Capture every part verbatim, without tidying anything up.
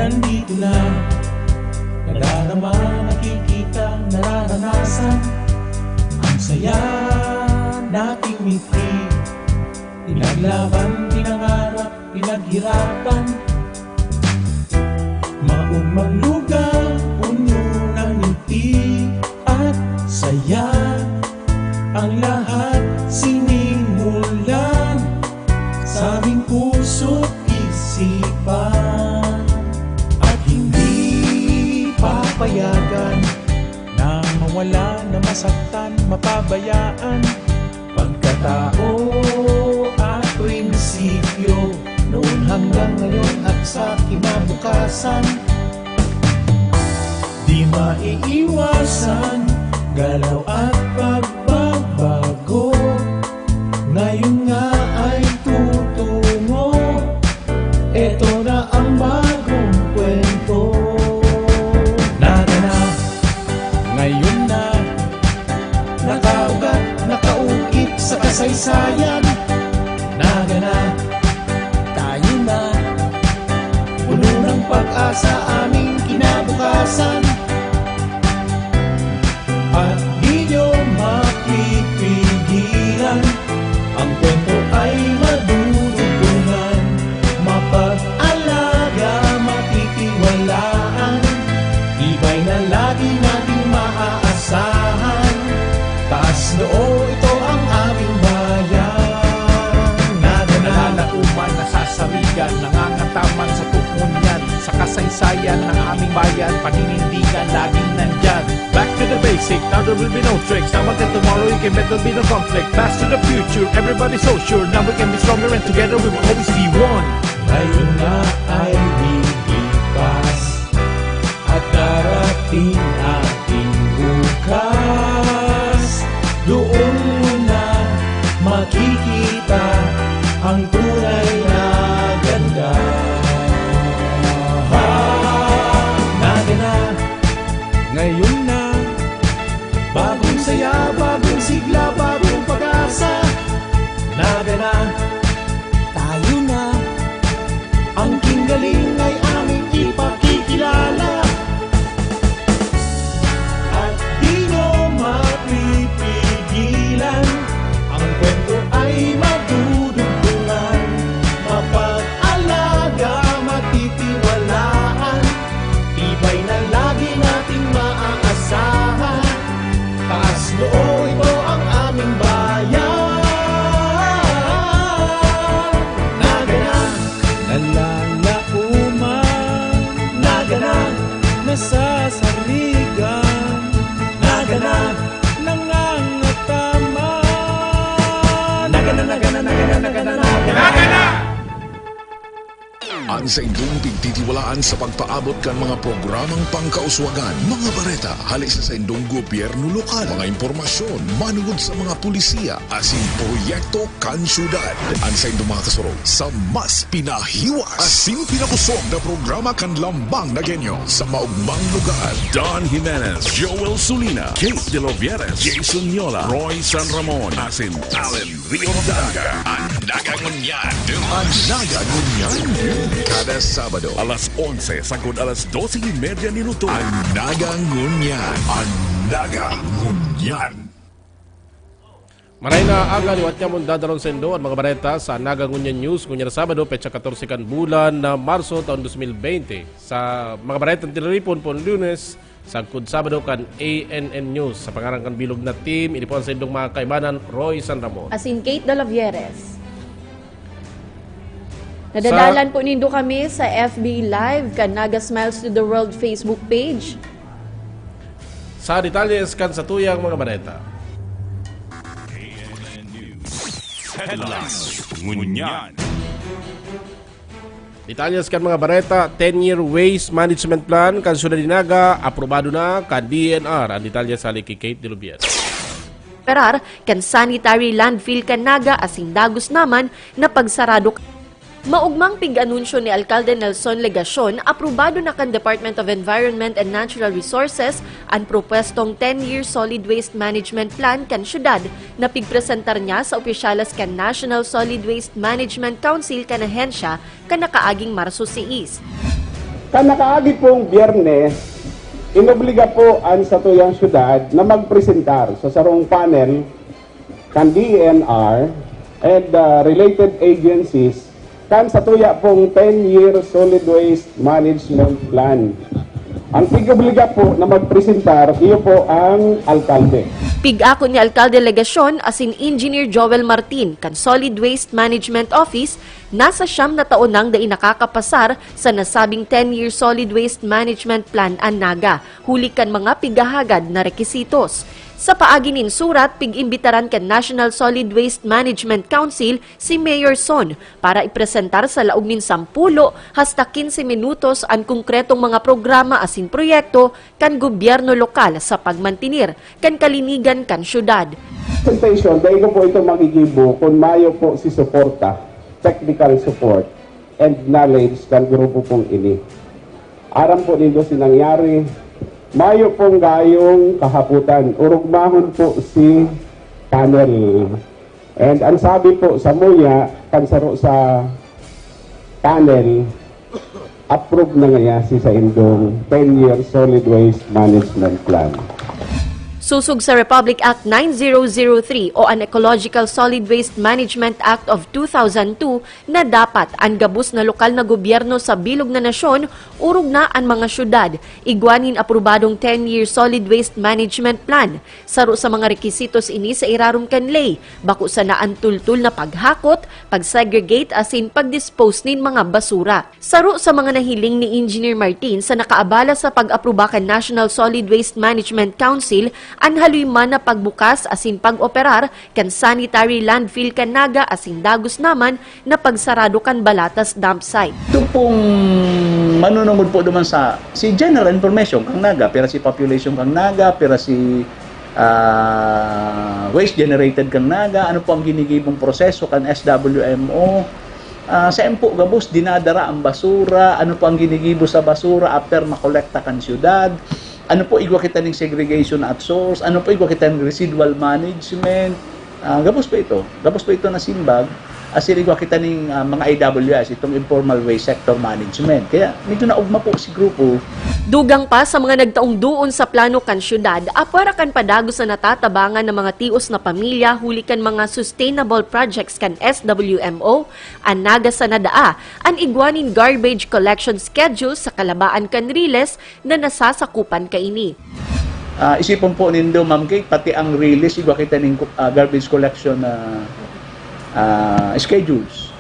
Nandito na, nadarama, nakikita, nararanasan. Ang saya nating mithi, pinaglaban, pinangarap, pinaghirapan. Maugmang lugar, puno ng ngiti at saya. Ang lahat sinimulan sa aming puso't isipan. At hindi papayagan na mawala, na masaktan, mapabayaan. Pagkatao at prinsipyo, noon hanggang ngayon at sa kinabukasan. Di maiiwasan, galaw at pagbabago. Ngayon nga ay tutungo, eto na ang bagong kwento. Naganap, ngayon na, nakaugat, nakaukit sa kasaysayan. Naganap, tayo na, puno ng pag-asa aming kinabukasan. At di nyo mapipigilan, ang kwento ay madudugtungan, mapag-alaga, matitiwalaan. Tibay na lagi nating maaasahan, taas noo, ito ang aming bayan. Naganap, nalalaoman, nasasarigan, nangangataman sa tuon yan, sa kasaysayan ng aming bayan, paninindigan, laging nandyan. Back to the basic, now there will be no tricks. Now until tomorrow, you can bet there'll be no conflict. Pass to the future, everybody's so sure. Now we can be stronger and together we will always be one. Ngayon na ay lilipas at darating ating bukas. Doon mo na makikita ang tunay na ganda. Naganap, ngayon na, bagong saya, bagong sigla, bagong pag-asa. Naganap, tayo na, ang kinggaling ay aming ipakikilala. At di nyo mapipigilan, ang kwento ay madudugtungan, mapag-alaga, matitiwalaan. Tibay na lagi nating maaasahan, taas noo, ito ang aming bayan. Naganap, nalalaoman, naganap, nasasarigan, naganap, nangangataman. Naganap, naganap, naganap, naganap, naganap. An saindong pigtitiwalaan sa pagpaabot kan mga programang pangkauswagan, mga bareta hale sa saindong gobyerno lokal, mga impormasyon manungod sa mga pulisiya asin proyekto kan syudad. An saindong mga kasurog sa mas pinahiwas asin pinakosog na programa kan Lambang Nagueño sa maugmang lugar. Don Jimenez, Joel Sulina, Kate De Lovieres, Jason Yola, Roy San Ramon, asin Allen Rio Daga. An Naga Ngunyan. An Naga Ngunyan. Kada Sabado, alas onse sagkod alas dose y media nin utog. An Naga Ngunyan. An Naga Ngunyan. Maray na aga, liwat niya mong dadaron saindo an mga bareta sa Naga Ngunyan News, ngunyan na Sabado, petsa katorse kan bulan na Marso, taon dos mil beinte. Sa mga baretang tiniripon po Lunes, sagkod Sabado kan A N N News. Sa pangaran kan bilog na team, ini po an saindong mga kaibanan, Roy San Ramon. Asin Kate Dalavieres. Nadadalan po nindo kami sa F B Live kan Naga Smiles to the World Facebook page. Sa detalles kan satuyang mga bareta. Headlines. Ngunyan. Detalles kan mga bareta, ten-year waste management plan kan Syudad nin Naga, aprobado na kan D E N R. An detalye hale ki Kate De Lubier. Operar kan sanitary landfill kan Naga asin dagos naman na pagsarado. Maugmang pig-anunsyo ni Alkalde Nelson Legacion, aprobado na kan Department of Environment and Natural Resources an propwestong ten-year solid waste management plan kan syudad na pigpresentar niya sa opisyales kan National Solid Waste Management Council kan ahensya kan nakaaging Marso sais. Kan nakaagi pong Biyernes, inobliga po an satuyang syudad na magpresentar sa sarong panel kan D E N R and, ah, related agencies kan satuya pong ten-year solid waste management plan. Ang tig-obliga po na magpresentar, iyo po ang alkalde. Pig-ako ni Alkalde Legacion asin Engineer Joel Martin kan Solid Waste Management Office, nasa siyam na taon nang dai nakakapasar sa nasabing ten-year solid waste management plan an Naga, huli kan mga pighahagad na rekisitos. Sa paagi nin surat, pig-imbitaran kan National Solid Waste Management Council si Mayor Son para ipresentar sa laog nin sampulo hasta quince minutos an konkretong mga programa asin proyekto kan gobyerno lokal sa pagmantener kan kalinigan kan syudad. Presentation, dai ko po ito magigibo kun mayo po si suporta, technical support, and knowledge kan grupo pong ini. Aram po nindo si nangyari, mayo pong gayong kahapotan, orogmahon po si panel. And ang sabi po samuya, kan saro sa panel, approve na ngaya si saindong ten-year solid waste management plan. Susog sa Republic Act nine zero zero three o an Ecological Solid Waste Management Act of two thousand two na dapat an gabos na lokal na gobyerno sa bilog na nasyon, orog na an mga syudad, igwa nin aprobadong ten-year solid waste management plan. Saro sa mga rekisitos ini sa irarom kan ley, bako sana an tultol na paghakot, pag-segregate asin pag-dispose nin mga basura. Saro sa mga nahiling ni Engineer Martin sa nakaabala sa pag-aproba kan National Solid Waste Management Council an haloy man na pagbukas asin pag-operar kan sanitary landfill kan Naga asin dagos naman na pagsarado kan Balatas dump site. Ito pong manunungod po duman sa, si general information kang Naga, pira si population kang Naga, pira si, ah, waste generated kang Naga, ano po ang ginigibong proseso kan S W M O, ah, saan po gabos dinadara ang basura, ano po ang ginigibo sa basura after makolekta kan syudad, ano po igwa kita ning segregation at source, ano po igwa kita ning residual management, ah, gabos po ito. Gabos po ito na simbag, asin igwa kita ning, ah, mga I W S, itong informal waste sector management. Kaya medyo naugma po si grupo. Dugang pa sa mga nagtaong doon sa plano kan syudad, apwera kan padagos na natatabangan ng mga tios na pamilya huli kan mga sustainable projects kan S W M O, an Naga sana daa an igwa nin garbage collection schedule sa kalabaan kan Riles na nasasakupan kaini. Ah, isipon po nindo, Ma'am Kate, pati ang Riles, igwa kita ning, ah, garbage collection na, ah, schedules.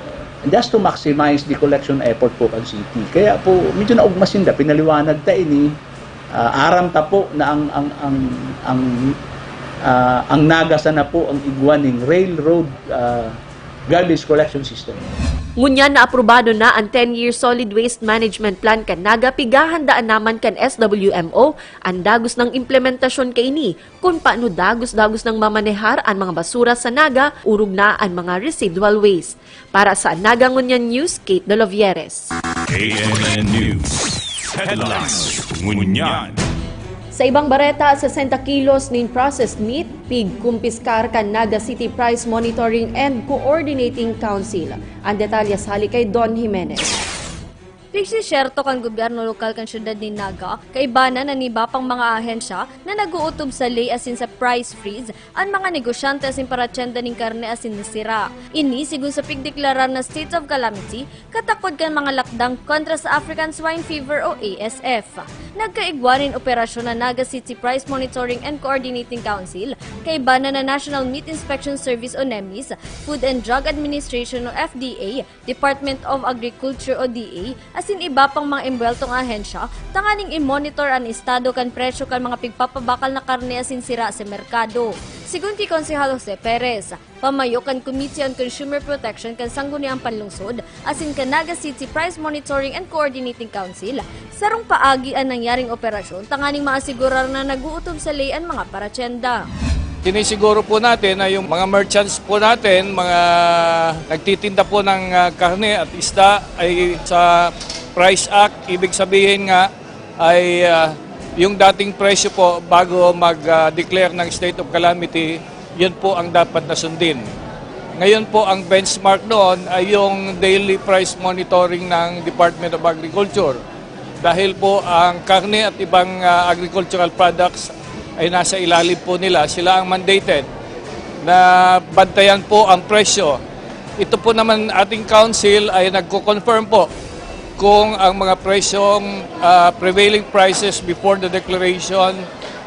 Just to maximize the collection effort po kan city. Kaya po, medyo naugma sinda, pinaliwanag ta ini, ah, aram ta po na ang, ang, ang, ang, ah, ang Naga sana po ang igwa ning railroad, ah, garbage collection system. Ngunyan na aprobado na an ten-year solid waste management plan kan Naga, pighahandaan naman kan S W M O an dagos nang implementasyon kaini, kun paano dagos-dagos nang mamanehar an mga basura sa Naga, orog na an mga residual waste. Para sa Naga Ngunyan News, Kate Dolovieres. A N N News Headlines Ngunyan. Sa ibang bareta, sesenta kilos nin processed meat, pigkumpiskar kan Naga City Price Monitoring and Coordinating Council. Ang detalye sa hali kay Don Jimenez. Pigsisyerto kan gobyerno lokal kan siyudad nin Naga, kaiba na nin iba pang mga ahensya na nag-uutob sa ley asin sa price freeze, an mga negosyante asin paratyenda nin karne asin sira. Ini segun sa pigdeklarar na state of calamity, katakod kan mga lakdang kontra sa African Swine Fever o A S F. Nagkaigwa nin operasyon na Naga City Price Monitoring and Coordinating Council, kaiba na na National Meat Inspection Service o nemis, Food and Drug Administration o F D A, Department of Agriculture o D A, asin iba pang mga embuweltong ahensya, tanganing i-monitor an estado kan presyo kan mga pigpapabakal na karne asin sira sa merkado. Segun ki Konsehal Jose Perez, pamayo kan Committee on Consumer Protection kan Sangguniang Panlungsod asin kan Naga City Price Monitoring and Coordinating Council, sarong paagi an nangyaring operasyon tanganing maasegurar na nag-uutob sa ley an mga paratyenda. Sinisiguro po natin na yung mga merchants po natin, mga nagtitinda po ng, ah, karne at isda ay sa Price Act, ibig sabihin nga ay, ah, yung dating presyo po bago mag-declare ng state of calamity, yun po ang dapat na sundin. Ngayon po, ang benchmark noon ay yung daily price monitoring ng Department of Agriculture. Dahil po ang karne at ibang, ah, agricultural products ay nasa ilalim po nila, sila ang mandated na bantayan po ang presyo. Ito po naman ating council ay nagko-confirm po kung ang mga presyong, ah, prevailing prices before the declaration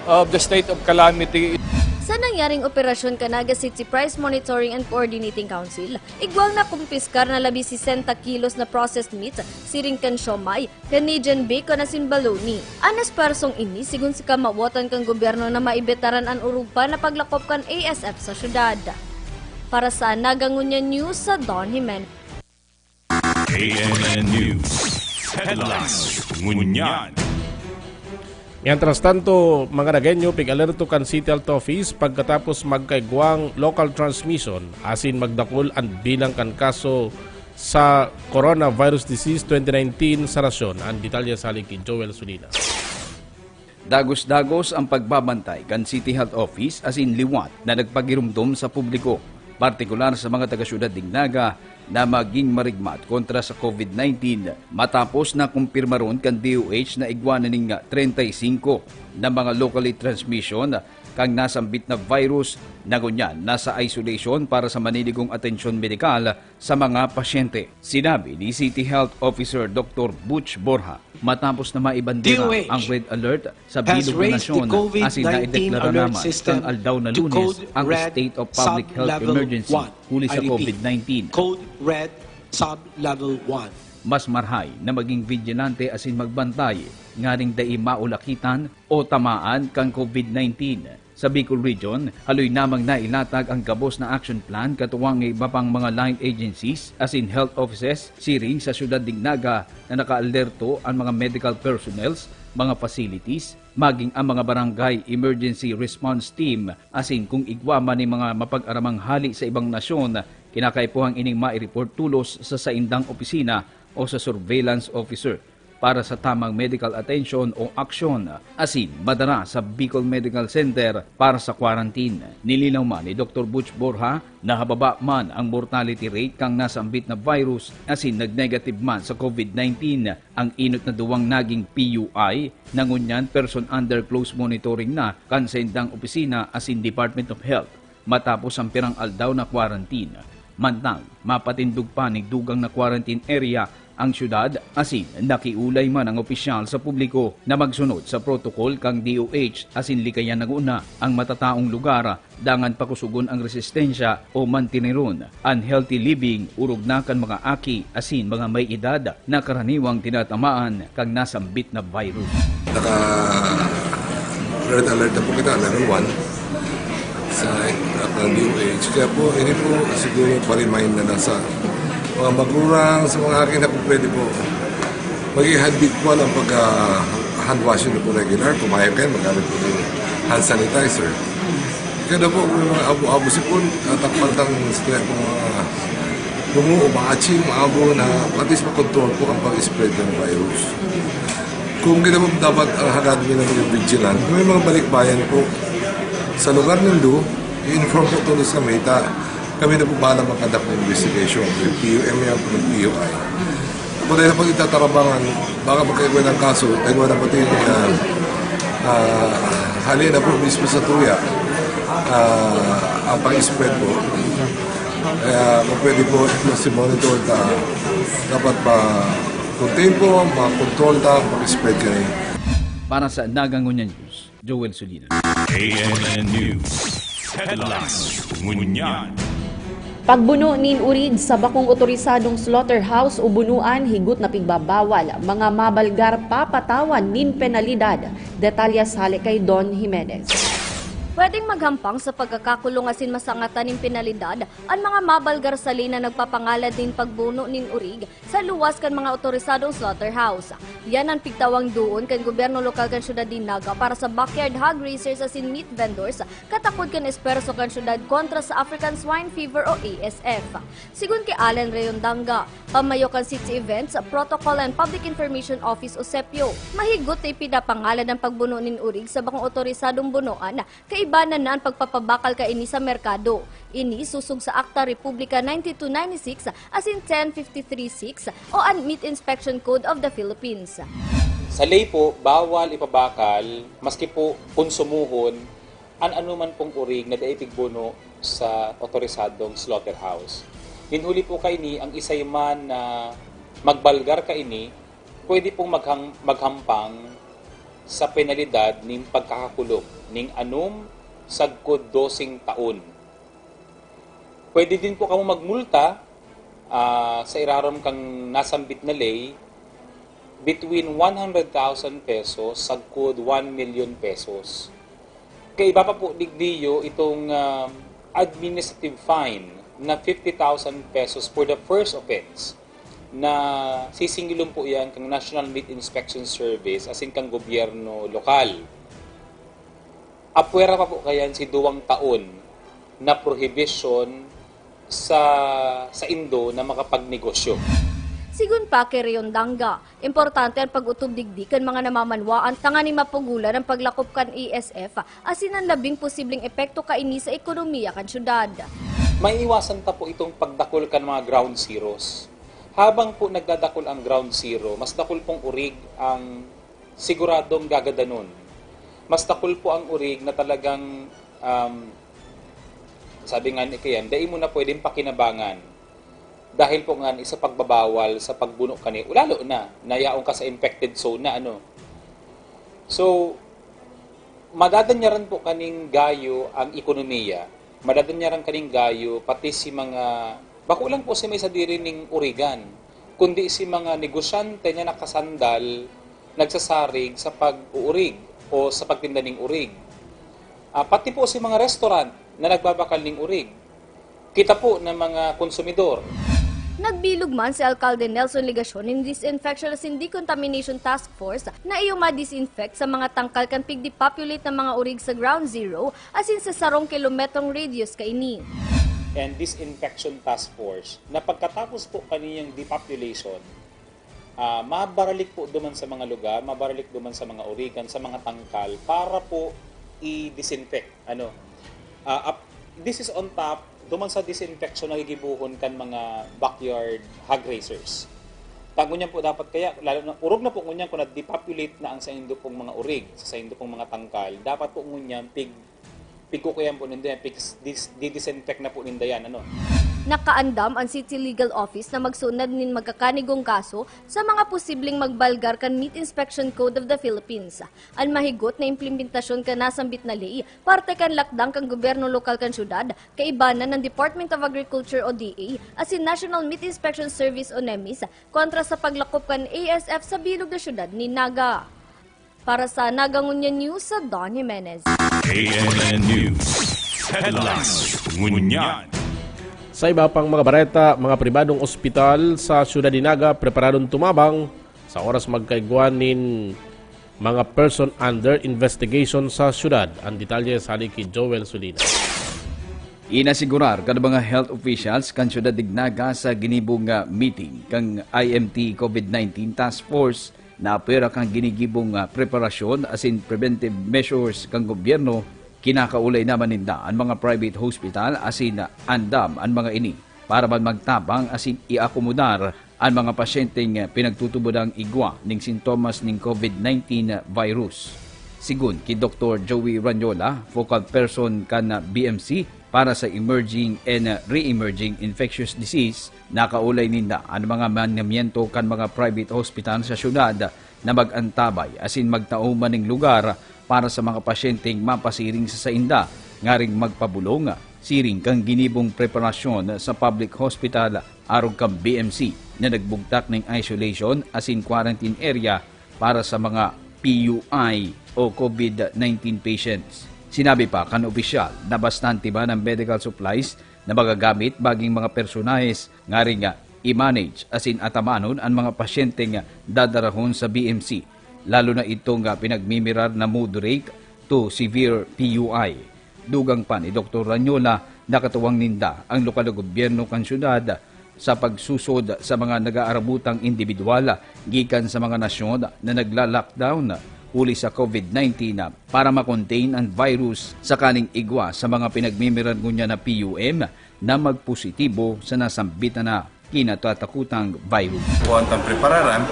of the state of calamity. Sa nangyaring operasyon kan Naga City Price Monitoring and Coordinating Council, igwang nakumpiskar na labi sesenta kilos na processed meat, siring kan siomai, Canadian bacon asin baloney. An espuwersong ini, sigon si kamawotan kan gobyerno na maibetaran an orog pa na paglakop kan A S F sa syudad. Para sa Naga Ngunyan News, sa Don Jimenez. A M N News Headlines. Ngunyan. Mientras tanto, mga Nagueño, pig-alerto kan City Health Office pagkatapos magkaigwang local transmission asin magdakul an bilang kan kaso sa coronavirus disease twenty nineteen sa nasyon. An detalye salig ki Joel Sulina. Dagos-dagos ang pagbabantay kan City Health Office asin liwat na nagpagiromdom sa publiko, partikular sa mga taga-syudad nin Naga na magin marigmat kontra sa COVID nineteen matapos na kumpirmaron kan D O H na igwa na ning treinta y cinco na mga locally transmission kan nasambit na virus na ngunyan nasa isolation para sa maniligong atensyon medikal sa mga pasyente. Sinabi ni City Health Officer Doctor Butch Borja, matapos na maibandera ang red alert sa bilog na nasyon, asin naideklara naman kan aldaw na Lunes ang state of public health emergency huli sa COVID nineteen. Code Red Sub-Level one. Mas marhay na maging vigilante asin magbantay nganing dai maulakitan o tamaan kan COVID nineteen. Sa Bicol Region, haloy namang nailatag ang gabos na action plan katuwang ng iba pang mga line agencies asin health offices siring sa syudad nin Naga na nakaalerto an mga medical personnels, mga facilities, maging ang mga barangay emergency response team asin kung igwa man nin mga mapag-aramang hali sa ibang nasyon, kinakaipuhang ining maireport tolos sa saindang opisina o sa surveillance officer para sa tamang medical attention o aksyon, asin madara sa Bicol Medical Center para sa quarantine. Nilinaw man ni Doctor Butch Borja na hababa man ang mortality rate kan nasambit na virus asin nag-negative man sa COVID nineteen ang inot na duwang naging P U I, na ngunyan person under close monitoring na kan saindang opisina asin Department of Health matapos ang pirang aldaw na quarantine. Mantang mapatindog pa nin dugang na quarantine area ang syudad, asin nakiulay man ang opisyal sa publiko na magsunod sa protocol kan D O H asin likayan naguna ang matataong lugar dangan pakusugon ang resistensya o mantineron an healthy living orog na kan mga aki asin mga may edad na karaniwang tinatamaan kan nasambit na virus. Naka-red alert na po kita, level one sa, uh, D O H. Kaya po, ini po siguro pa-remind na lang sa mga magulang, sa mga aki na po pwede po mag-habit po ng pag-, ah, hand washing na po regular. Kumain kayo, magamit po yung hand sanitizer. Kaya daw po, may mga abo-abo sipon, tatakpan tang sa kaya po mga bungo o maachi, maabo na at least makontrol po ang pag-spread ng virus. Kung kita po dapat ang hagad nila ng vigilant, may mga balikbayan po sa lugar nindo, i-inform po tulos sa meta. Kami na po bahala mag-conduct ng investigation, yung P U M yan, yung P U I. Kung dahil pag itatarabangan, baka magkaigwa ng kaso, kaigwa na pati yung, ah, ah, hali na po mismo sa tuya, ah, ang pag-spread po. Kaya kung pwede po, closely monitor ta, dapat pa contain po, ma-control ta, pag-spread kayo. Para sa Naga Ngunyan News, Joel Solina. A M N News Headlines. Ngunyan. Pagbuno nin urig sa bakong otorisadong slaughterhouse o bunuan higot na pigbabawal, mga mabalgar papatawan nin penalidad. Detalyes hale kay Don Jimenez. Pwedeng maghampang sa pagkakakulong asin masangatan nin penalidad an mga mabalgar sali na nagpapangalad nin pagbuno nin urig sa luwas kan mga otorisadong slaughterhouse. Yan an pigtawang doon kan gobyerno lokal kan syudad nin Naga para sa backyard hog raisers asin meat vendors, katakod kan esperso kan syudad kontra sa African Swine Fever o A S F. Sigon ki Allen Rayondanga, pamayo kan City Events, Protocol and Public Information Office o CEPIO, mahigot na ipinapangalad an pagbuno nin urig sa bakong otorisadong bunoan, kaibanan na an pagpapabakal kaini sa merkado. Ini sosog sa Akta Republika ninety-two ninety-six asin ten fifty-three six o an Meat Inspection Code of the Philippines. Sa ley po, bawal ipabakal, maski po konsumuhon, an anuman pong urig na dai pigbuno sa otorisadong slaughterhouse. Nin huli po kaini, ang isay man na magbalgar kaini, pwede pong maghang-, maghampang sa penalidad nin pagkakakulong ning anom sagkod doseng taon. Pwede din po kamo magmulta, ah, sa irarom kan nasambit na ley, between one hundred thousand pesos sagkod one million pesos. Kaiba pa po digdiyo itong, ah, administrative fine na fifty thousand pesos for the first offense na sisingilon po yan kang National Meat Inspection Service asin kang gobyerno lokal. Apwera pa po kayan si duwang taon na prohibition sa saindo na makapagnegosyo. Sigon pa ki Rayon Danga, importante an pag-otob digdi kan mga namamanwaan tanganing mapugolan an paglakop kan A S F asin an labing posibleng epekto kaini sa ekonomiya kan syudad. Maiiwasan ta po itong pagdakul kan mga ground zeros. Habang po nagdadakul ang ground zero, mas dakul pong urig ang siguradong gagadanon. Mas dakul po ang urig na talagang, um, sabi nga ni Kian, dai mo na pwedeng pakinabangan. Dahil po nga sa pagbabawal sa pagbuno kani, lalo na, na yaon ka sa infected zone na, ano. So, madadanyaran po kaning gayo ang ekonomiya, madadanyaran kaning gayo pati si mga, bako lang po si may sadiri ning urigan, kundi si mga negosyante na nakasandal, nagsasarig sa pag-uurig o sa pagtinda ning urig. Ah, pati po si mga restaurant na nagbabakal ning urig. Kita po ng mga konsumidor. Nagbilog man si Alkalde Nelson Legacion nin Disinfection asin Decontamination Task Force na iyo ma-disinfect sa mga tangkal kan pigdepopulate na mga urig sa Ground Zero asin sa sarong kilometrong radius kaini. And Disinfection Task Force na pagkatapos po kaniyang depopulation, ah, mabaralik po duman sa mga lugar, mabaralik duman sa mga urigan, sa mga tangkal para po i-disinfect. Ano? Ah, ap-, this is on top duman sa disinfection na gigibohon kan mga backyard hog raisers. Ta ngunyan po dapat kaya, lalo na, orog na po ngunyan kung na-depopulate na ang saindo pong mga urig, sa saindo pong mga tangkal, dapat po ngunyan pig-, pigkukuyan po ninda yan, pig-, dis-, didisinfect na po ninda yan, ano? Nakaandam an City Legal Office na magsunad nin magkakanigong kaso sa mga posibleng magbalgar kan Meat Inspection Code of the Philippines. An mahigot na implementasyon kan nasambit na ley, parte kan lakdang kan gobyerno lokal kan syudad, kaibanan ng Department of Agriculture o D A, asin National Meat Inspection Service o nemis, kontra sa paglakop kan A S F sa bilog na syudad nin Naga. Para sa Naga Ngunyan News, sa Don Jimenez. K N N News Headlines Ngunyan. Sa iba pang mga bareta, mga pribadong ospital sa siyudad nin Naga preparadong tumabang sa oras magkaigwa nin mga person under investigation sa siyudad. Ang detalye sa hali ki Joel Solina. Inasigurar kan mga health officials kan siyudad nin Naga sa ginibong, ah, meeting kan I M T COVID nineteen Task Force na apwera kan ginigibong, ah, preparasyon asin preventive measures kan gobyerno. Kinakaulay naman ninda an mga private hospital asin, ah, andam an mga ini para man magtabang asin iakomodar an mga pasyenteng pinagtutubodang igwa nin sintomas nin COVID nineteen virus. Sigon ki Doktor Joey Ranyola, focal person kan B M C para sa Emerging and Re-emerging Infectious Disease, nakaulay ninda an mga manamiento kan mga private hospital sa syudad na mag-antabay asin magtao man nin lugar para sa mga pasyenteng mapasiring sa sainda ngaring magpabolong siring kan ginibong preparasyon sa public hospital arog kan B M C na nagbugtak nin isolation asin quarantine area para sa mga P U I o COVID nineteen patients. Sinabi pa kan opisyal na bastante man ang medical supplies na magagamit maging mga personahes ngaring i-manage asin atamanon an mga pasyenteng dadarahon sa B M C, lalo na itong, ah, pinagmimirar na moderate to severe P U I. Dugang pa ni Doktor Ranyola, nakatuwang ninda ang lokal na gobyerno kan syudad sa pagsusod sa mga nag-aarabutang indibidwal gikan sa mga nasyon na nagla-lockdown huli sa COVID nineteen para ma-contain an virus sa kaning igwa sa mga pinagmimiran ngunyan na P U M na magpositibo sa nasambitan na kinatatakutang virus. Kuwan tang prepararan,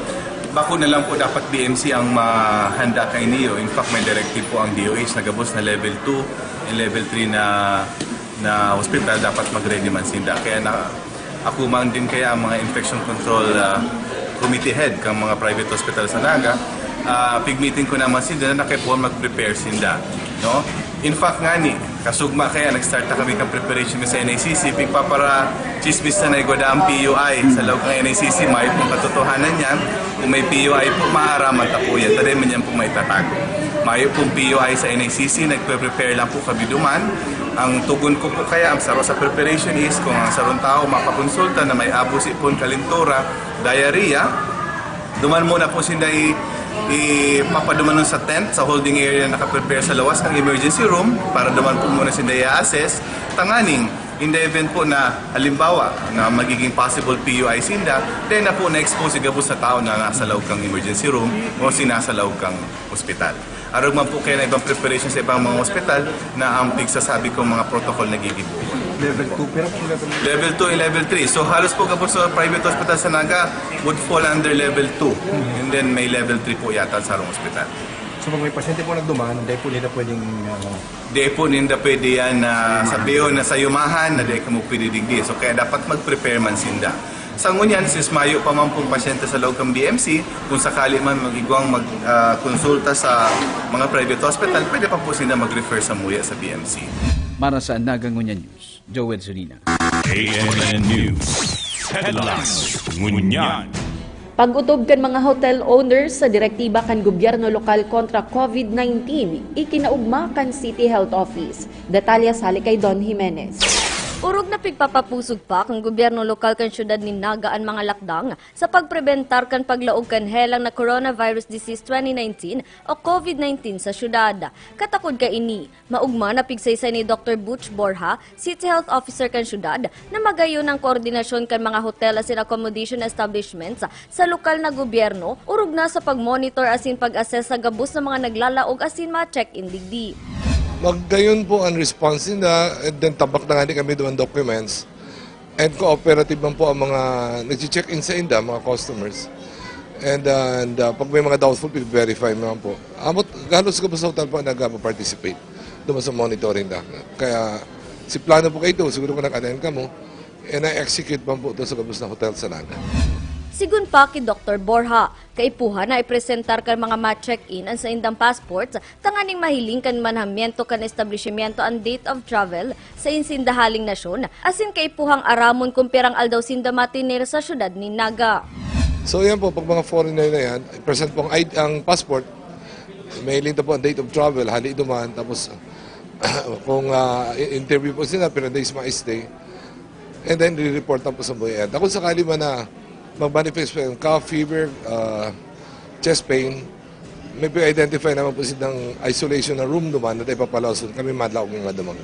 Bako na lang po dapat B M C ang mahanda kaini. In fact, may directive po ang D O H na gabos na level two and level three na, na hospital dapat mag-ready man sinda. Kaya na, ako man din kaya ang mga infection control, ah, committee head kang mga private hospital sa Naga, ah, pig-meeting ko naman sinda na kaipuhan mag-prepare sinda, no? In fact nga ni, kasugma kaya nag-start na kami kang preparation sa N I C C, pigpapara chismis na igwa da ang P U I sa laog kan N I C C, mayo pong katotohanan yan. Kung may P U I po, maaraman ta po yan. Taday man yan po maitatago. Mayo pong P U I sa N I C C, nagpe-prepare lang po kami duman. Ang tugon ko po kaya, ang saro sa preparation is, kung ang sarong tao mapakonsulta na may abo, sipon, kalintura, diarrhea, duman muna po sinda i-, ipapadumanon sa tent, sa holding area na nakaprepare sa lawas ng emergency room, para duman po muna sinda i-assess. Tanganing, in the event po na, halimbawa, na magiging possible P U I sinda, then na po na-expose si gabos na tao na nasa laog kang emergency room o sinasa laog kang ospital. Arog man po kaya na ibang preparation sa ibang mga ospital na ang pigsasabi kong mga protocol nagigibo. Level two, pero kung level Level two and level three. So halos po gabos sa private hospital sa Naga would fall under level two. And then may level three po yata sa sarong ospital. So pag may pasyente po nagduman, dahil po nila pwedeng, ah, Di po ninda pwede yan na sabihon na sa yumahan na di kamo pwede digdi. So kaya dapat mag-prepare man sinda. Sa ngunyan, since mayo pa man pong pasyente sa laog kan B M C, kung sakali man mag-igwang mag, ah, konsulta sa mga private hospital, pwede pa po sila mag-refer sa muya sa B M C. Para sa Naga Ngunyan News, Joel Solina. A N N News Headlines Ngunyan. Pag-otob kan mga hotel owners sa direktiba kan gobyerno lokal kontra COVID nineteen, ikinaugma kan City Health Office. Detalye sa hali kay Don Jimenez. Orog na pigpapapusog pa kan gobyerno lokal kan siyudad nin Naga an mga lakdang sa pagprebentar kan paglaog kan helang na coronavirus disease twenty nineteen o COVID nineteen sa siyudad. Katakod kaini, maugma na pigsaysay ni Doktor Butch Borja, City Health Officer kan siyudad, na magayon ang koordinasyon kan mga hotel asin accommodation establishments sa lokal na gobyerno, orog na sa pag-monitor asin pag-assess sa gabos na mga naglalaog asin ma-check-in digdi. Magayon po ang response nila, and then tabak na nga ni kami duman documents. And cooperative man po ang mga nagche-check-in sa inda, mga customers. And, uh, and, uh, pag may mga doubtful, verify naman po. Amot, halos gabos sa hotel po nag-participate duman sa monitoring na. Kaya, si plano po kayo ito, siguro kung nag-attend ka mo, eh, na-execute man po ito sa gabos na hotel sa Naga. Sigun pa ki Doktor Borja, kaipuhan na ipresentar kan mga ma-check-in an saindang passports tanganing mahiling kan manhamiento kan establisimyento an date of travel sa insinda haling nasyon, asin kaipuhang aramon kung pirang aldaw sinda matener sa siyudad nin Naga. So, yan po, pag mga foreigner na yan, present po ang I D, ang passport, mahiling ta po ang date of travel, hali duman, tapos kung, ah, i-, interview po sila, pira days ma-stay, and then re-report na po sa buhay. At kung sakali man na mag-manifest po yung cough, fever, ah, chest pain, may identify naman po silang isolation na room naman na tayo papalason. Kami madlaw nga naman.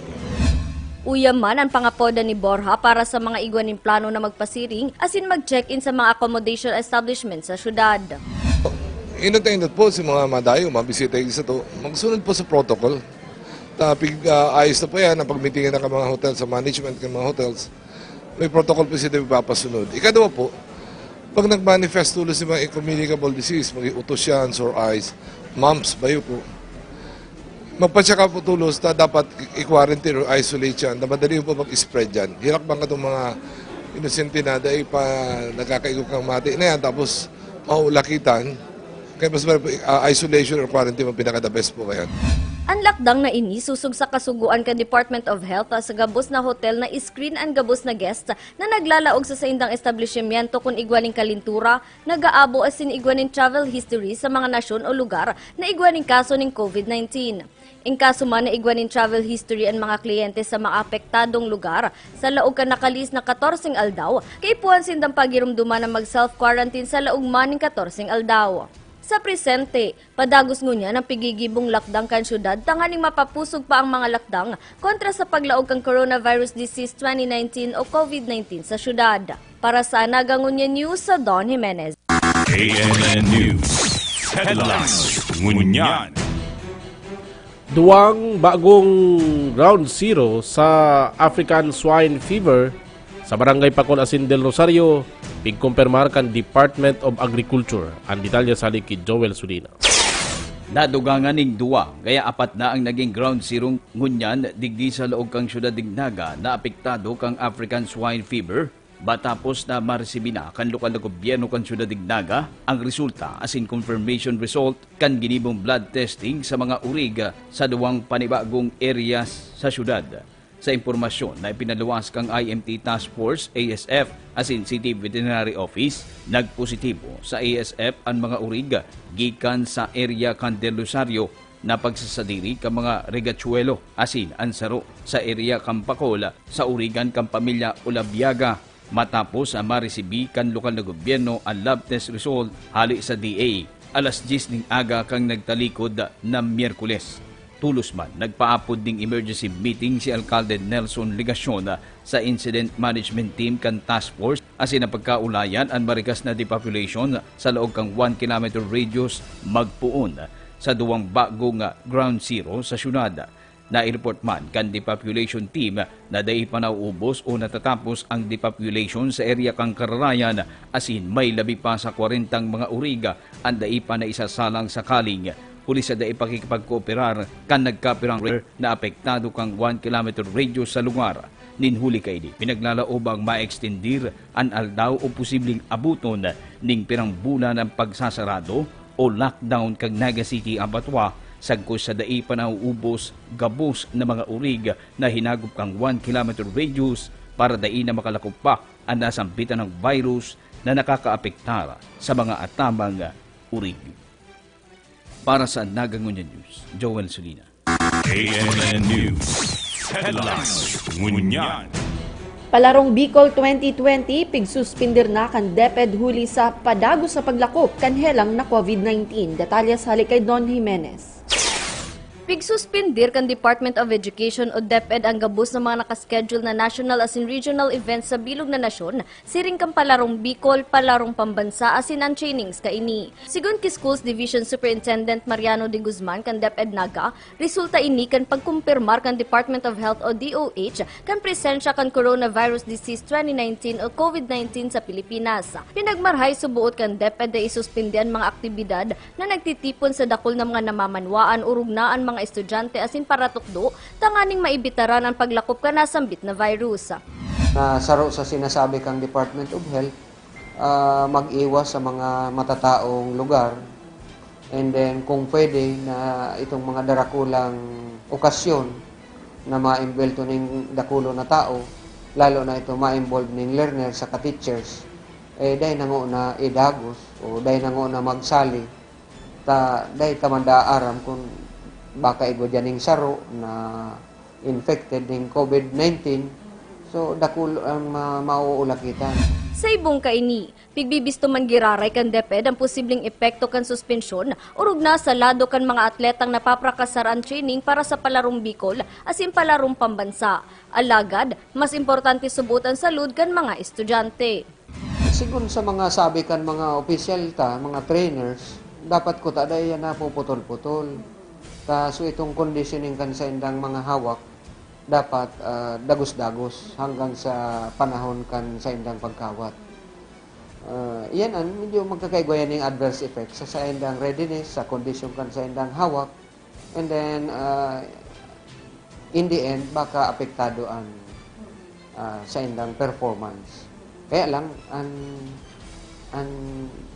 Uya man an pangapoda ni Borja para sa mga igwa nin plano na magpasiring asin mag-check-in sa mga accommodation establishment sa syudad. Inot na inot po si mga madayo, mga bisita sa to, magsunod po sa protocol. Ta, pig, ah, ayos na po yan, ang pagmitingan na ka mga hotel sa management ng mga hotels. May protocol po sila ipapasunod. Ikadua po, pag nag-manifest tulos yung mga communicable disease, mga utos yan, sore eyes, mumps, bayo po, magpa-check up po tulos, ta dapat i-, i-quarantine or isolate yan, na madali po mag-spread yan. Hirak bang itong mga inosente na dahil pa nagkakaigop kang mati na yan, tapos maulakitan, kaya mas marami po, ah, isolation or quarantine ang pinaka-the best po ngayon. An lakdang na ini susog sa kasugoan kan Department of Health sa gabos na hotel na i-screen an gabos na guest na naglalaog sa saindang establisimyento kun igwa nin kalintura, nag-aabo asin igwa nin travel history sa mga nasyon o lugar na igwa nin kaso nin COVID nineteen. In kaso man na igwa nin travel history an mga kliyente sa mga apektadong lugar, sa laog kan nakalihis na katorseng aldaw, kaipuhan sindang pagiromdoman na mag-self-quarantine sa laog man nin katorseng aldaw. Sa presente, padagos ngunyan an pigigibong lakdang kan syudad tanganing mapapusog pa ang mga lakdang kontra sa paglaog kan coronavirus disease twenty nineteen o COVID nineteen sa syudad. Para sa Naga Ngunyan News, sa Don Jimenez. A N N News Headlines Ngunyan. Duwang bagong ground zero sa African Swine Fever Sa Barangay Pacol asin Del Rosario, pigkumpirmar kan Department of Agriculture. Ang detalye sa hali ki Joel Sulina. Nadugangan ning duwa, kaya apat na ang naging ground zero ngunyan digdi sa laog kan syudad nin Naga na apektado kan African Swine Fever, matapos na maresibi na kan lokal na gobyerno kan syudad nin Naga ang resulta asin confirmation result kan ginibong blood testing sa mga urig sa duwang panibagong areas sa syudad. Sa impormasyon na ipinaluwas kan I M T Task Force, A S F, asin City Veterinary Office, nagpositibo sa A S F an mga urig gikan sa area kan Del Rosario na pagsasadiri kan mga rigatsuelo asin an saro sa area kan Pacol sa urigan kan pamilya Olabiaga, matapos na maresibi kan lokal na gobyerno an lab test result hali sa D A alas dyes nin aga kan nagtalikod na Miyerkules. Tolos man, nagpaapod nin emergency meeting si Alkalde Nelson Legacion sa Incident Management Team kan Task Force asin napagkaulayan an marikas na depopulation sa laog kan one kilometer radius magpoon sa duwang bagong ground zero sa syudad. Nai-report man kan depopulation team na dai pa nauubos o natatapos ang depopulation sa area kan Kararayan, asin may labi pa sa kwarentang mga urig an dai pa naisasalang sa kaling, huli sa dai pakikipagkooperar kan nagkapirang rare na apektado kan one kilometer radius sa lugar. Nin huli kaini, pinaglalaobang ma-extendir an aldaw o posibleng abuton ning pirang bulan ang pagsasarado o lockdown kan Naga City Abattoir sagkod sa dai pa nauubos gabos na mga urig na hinagop kan one kilometer radius para dai na makalakop pa an nasambitan na virus na nakakaapektar sa mga atamang urig. Para sa Naga Ngunyan News, Joel Sulina. K N N News Headlines. Ngunyan. Palarong Bicol twenty twenty, pigsuspender na kan DepEd huli sa padagos sa paglakop kan helang na COVID nineteen. Detalye sa hali kay Don Jimenez. Pigsuspender kan Department of Education o DepEd ang gabos na mga nakaschedule na national asin regional events sa bilog na nasyon, siring kan Palarong Bicol, Palarong Pambansa asin an Chinings kaini. Sigon ki Schools Division Superintendent Mariano de Guzman kan DepEd Naga, resulta ini kan pagkumpirmar kan Department of Health o D O H kan presensya kan Coronavirus Disease twenty nineteen o COVID nineteen sa Pilipinas. Pinagmarhay suboot kan DepEd na isuspindi an mga aktibidad na nagtitipon sa dakul na mga namamanwaan, orog na an mga estudyante asin paratukdo tanganing maibitaran an paglakop kan nasambit na virus. Na saro sa sinasabi kang Department of Health, ah, mag-iwas sa mga matataong lugar. And then, kung pwede, na itong mga darakulang okasyon na maimbwelto ning dakulo na tao, lalo na ito ma-involve ning learner saka teachers, eh, dai nango na idagos o dai nango na magsali. Ta dai ta man daa aram kun baka igwa diyan ning saro na infected ning COVID nineteen, so dakul ang ma- mauulakitan. Sa ibong kaini, pigbibisto man giraray kan DepEd ang posibleng epekto kan suspensyon, orog na sa lado kan mga atletang napaprakasar an training para sa Palarong Bicol asin Palarong Pambansa. Alagad, mas importante subot an salud kan mga estudyante. Sigon sa mga sabi kan mga opisyal ta, mga trainers, dapat kuta dai yan napuputol-putol. Ta so itong conditioning kan saindang mga hawak, dapat ah, dagos-dagos hanggang sa panahon kan saindang pagkawat. Ah, yan an medyo magkakaigwa yan ning adverse effect sa saindang readiness, sa kondisyon kan saindang hawak, and then ah, in the end baka apektado an ah, saindang performance. Kaya lang an an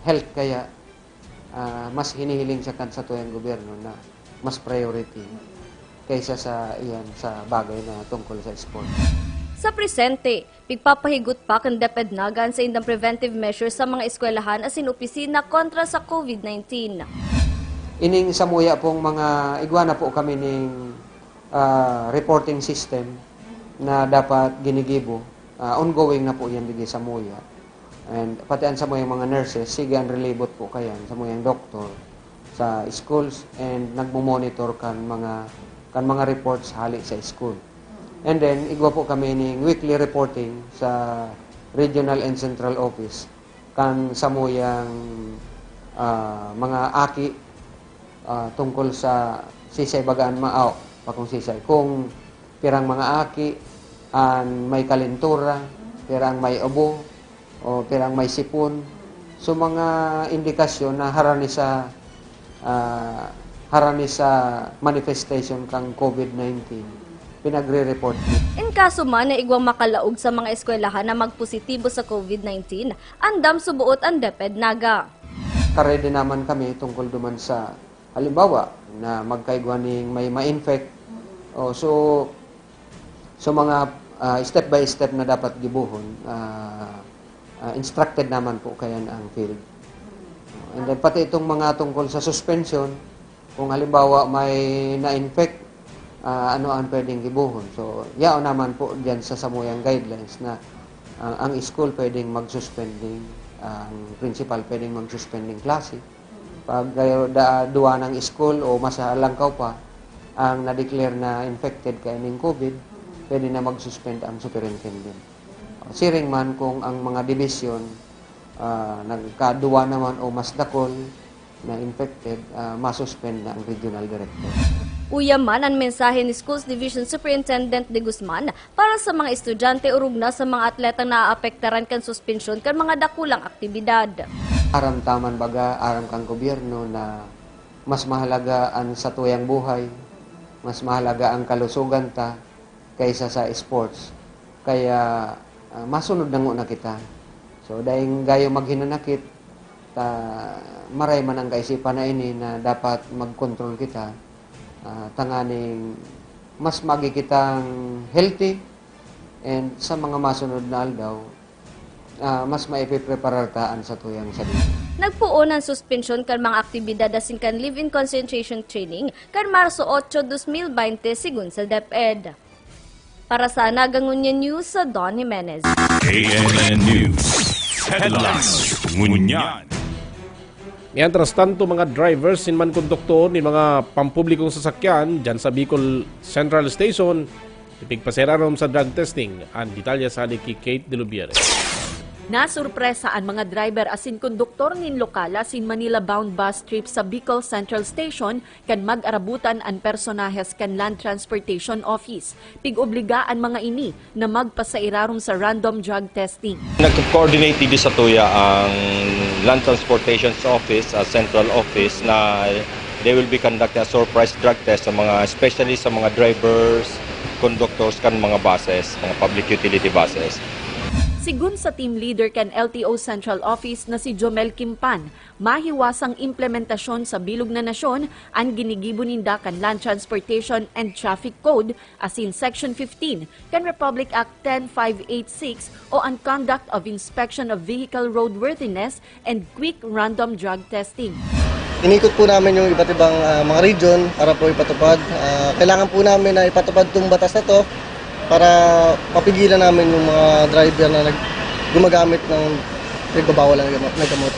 health kaya ah, mas hinihiling sa kan satuyang gobyerno na mas priority kaysa sa iyan sa bagay na tungkol sa sport. Sa presente, pigpapahigot pa kan DepEd Naga an saindang preventive measures sa mga eskwelahan asin opisina kontra sa COVID nineteen. Ining samuya pong mga igwa na po kami ning ah, reporting system na dapat ginigibo, ah, ongoing na po yan digdi sa muya. And pati an samuyang mga nurses, sige an relibot po kayan, samuyang doktor sa schools and nagmo-monitor kan mga kan mga reports hali sa school. And then igwa po kami ning weekly reporting sa regional and central office kan samuyang ah, mga aki ah, tungkol sa sisay baga an ma- aw, pa kung sisay, kung pirang mga aki an may kalentura, Pirang may ubo o pirang may sipon. So, mga indikasyon na harani sa, ah, harani sa manifestation kan COVID nineteen, pinagre-report. In kaso man na igwang makalaog sa mga eskwelahan na magpositibo sa COVID nineteen, andam subuot ang DepEd Naga. Karedy naman kami tungkol duman sa, halimbawa, na magkaigwa ning may ma-infect. O, so, so mga, ah, step by step na dapat gibohon, ah, ah, instructed naman po kayan ang field. And then pati itong mga tungkol sa suspension, kung halimbawa may na-infect, ah, ano ang pwedeng gibohon. So, yaon naman po diyan sa samuyang guidelines na, ah, ang school pwedeng mag-suspending, ang principal pwedeng mag-suspending klase. Pag, ah, da, duwa ng school o mas halangkaw pa ang na-declare na infected kaining COVID, pwede na mag-suspend ang superintendent. Siring man kung ang mga dibisyon, ah, nagkaduwa naman o mas dakol na infected, ah, masuspend na ang regional director. Uya man an mensahe ni Schools Division Superintendent De Guzman para sa mga estudyante orog na sa mga atletang naaapektaran kan suspensyon kan mga dakulang aktibidad. Aram ta man baga, aram kan gobyerno na mas mahalaga an satuyang buhay, mas mahalaga ang kalusugan ta kaysa sa sports. Kaya, ah, masunod na ngona kita. So, daing gayo maghinanakit, ta, maray man ang kaisipan na ini na dapat mag-control kita, ah, tanganing mas magi kitang healthy, and sa mga masunod na aldaw, ah, mas maipipreparar ta an satuyang sadiri. Nagpoon an suspensyon kan mga aktibidad asin kan live-in concentration training kan Marso otso, dos mil baynte, segun sa DepEd. Para sa Naga Ngunyan News, Don Jimenez. A N N News Headlines Ngunyan. Mientras tanto, mga drivers sin mankonduktor nin mga pampublikong sasakyan dyan sa Bicol Central Station, ipigpaserarom sa drug testing. An detalye sa hali ki Kate de Lubiere. Nasurpresa an mga driver asin konduktor nin lokal asin Manila-bound bus trip sa Bicol Central Station kan mag-arabutan an personahes kan Land Transportation Office. Pig-obliga an mga ini na magpasairarom sa random drug testing. Nag-coordinate digdi sa tuya ang Land Transportation Office, ah, Central Office, na they will be conducting a surprise drug test sa mga, especially sa mga drivers, conductors kan mga buses, mga public utility buses. Sigun sa team leader kan L T O Central Office na si Jomel Kimpan, mahiwasang implementasyon sa bilog na nasyon an ginigibo ninda kan Land Transportation and Traffic Code asin Section fifteen kan Republic Act ten five eight six o an Conduct of Inspection of Vehicle Roadworthiness and Quick Random Drug Testing. Inikot po namin yung iba't ibang, ah, mga region para po ipatupad. Ah, kailangan po namin na ipatupad 'tong batas na 'to para mapigilan namin yung mga driver na nag-, gumagamit ng pinagbabawal na gamot, na gamot.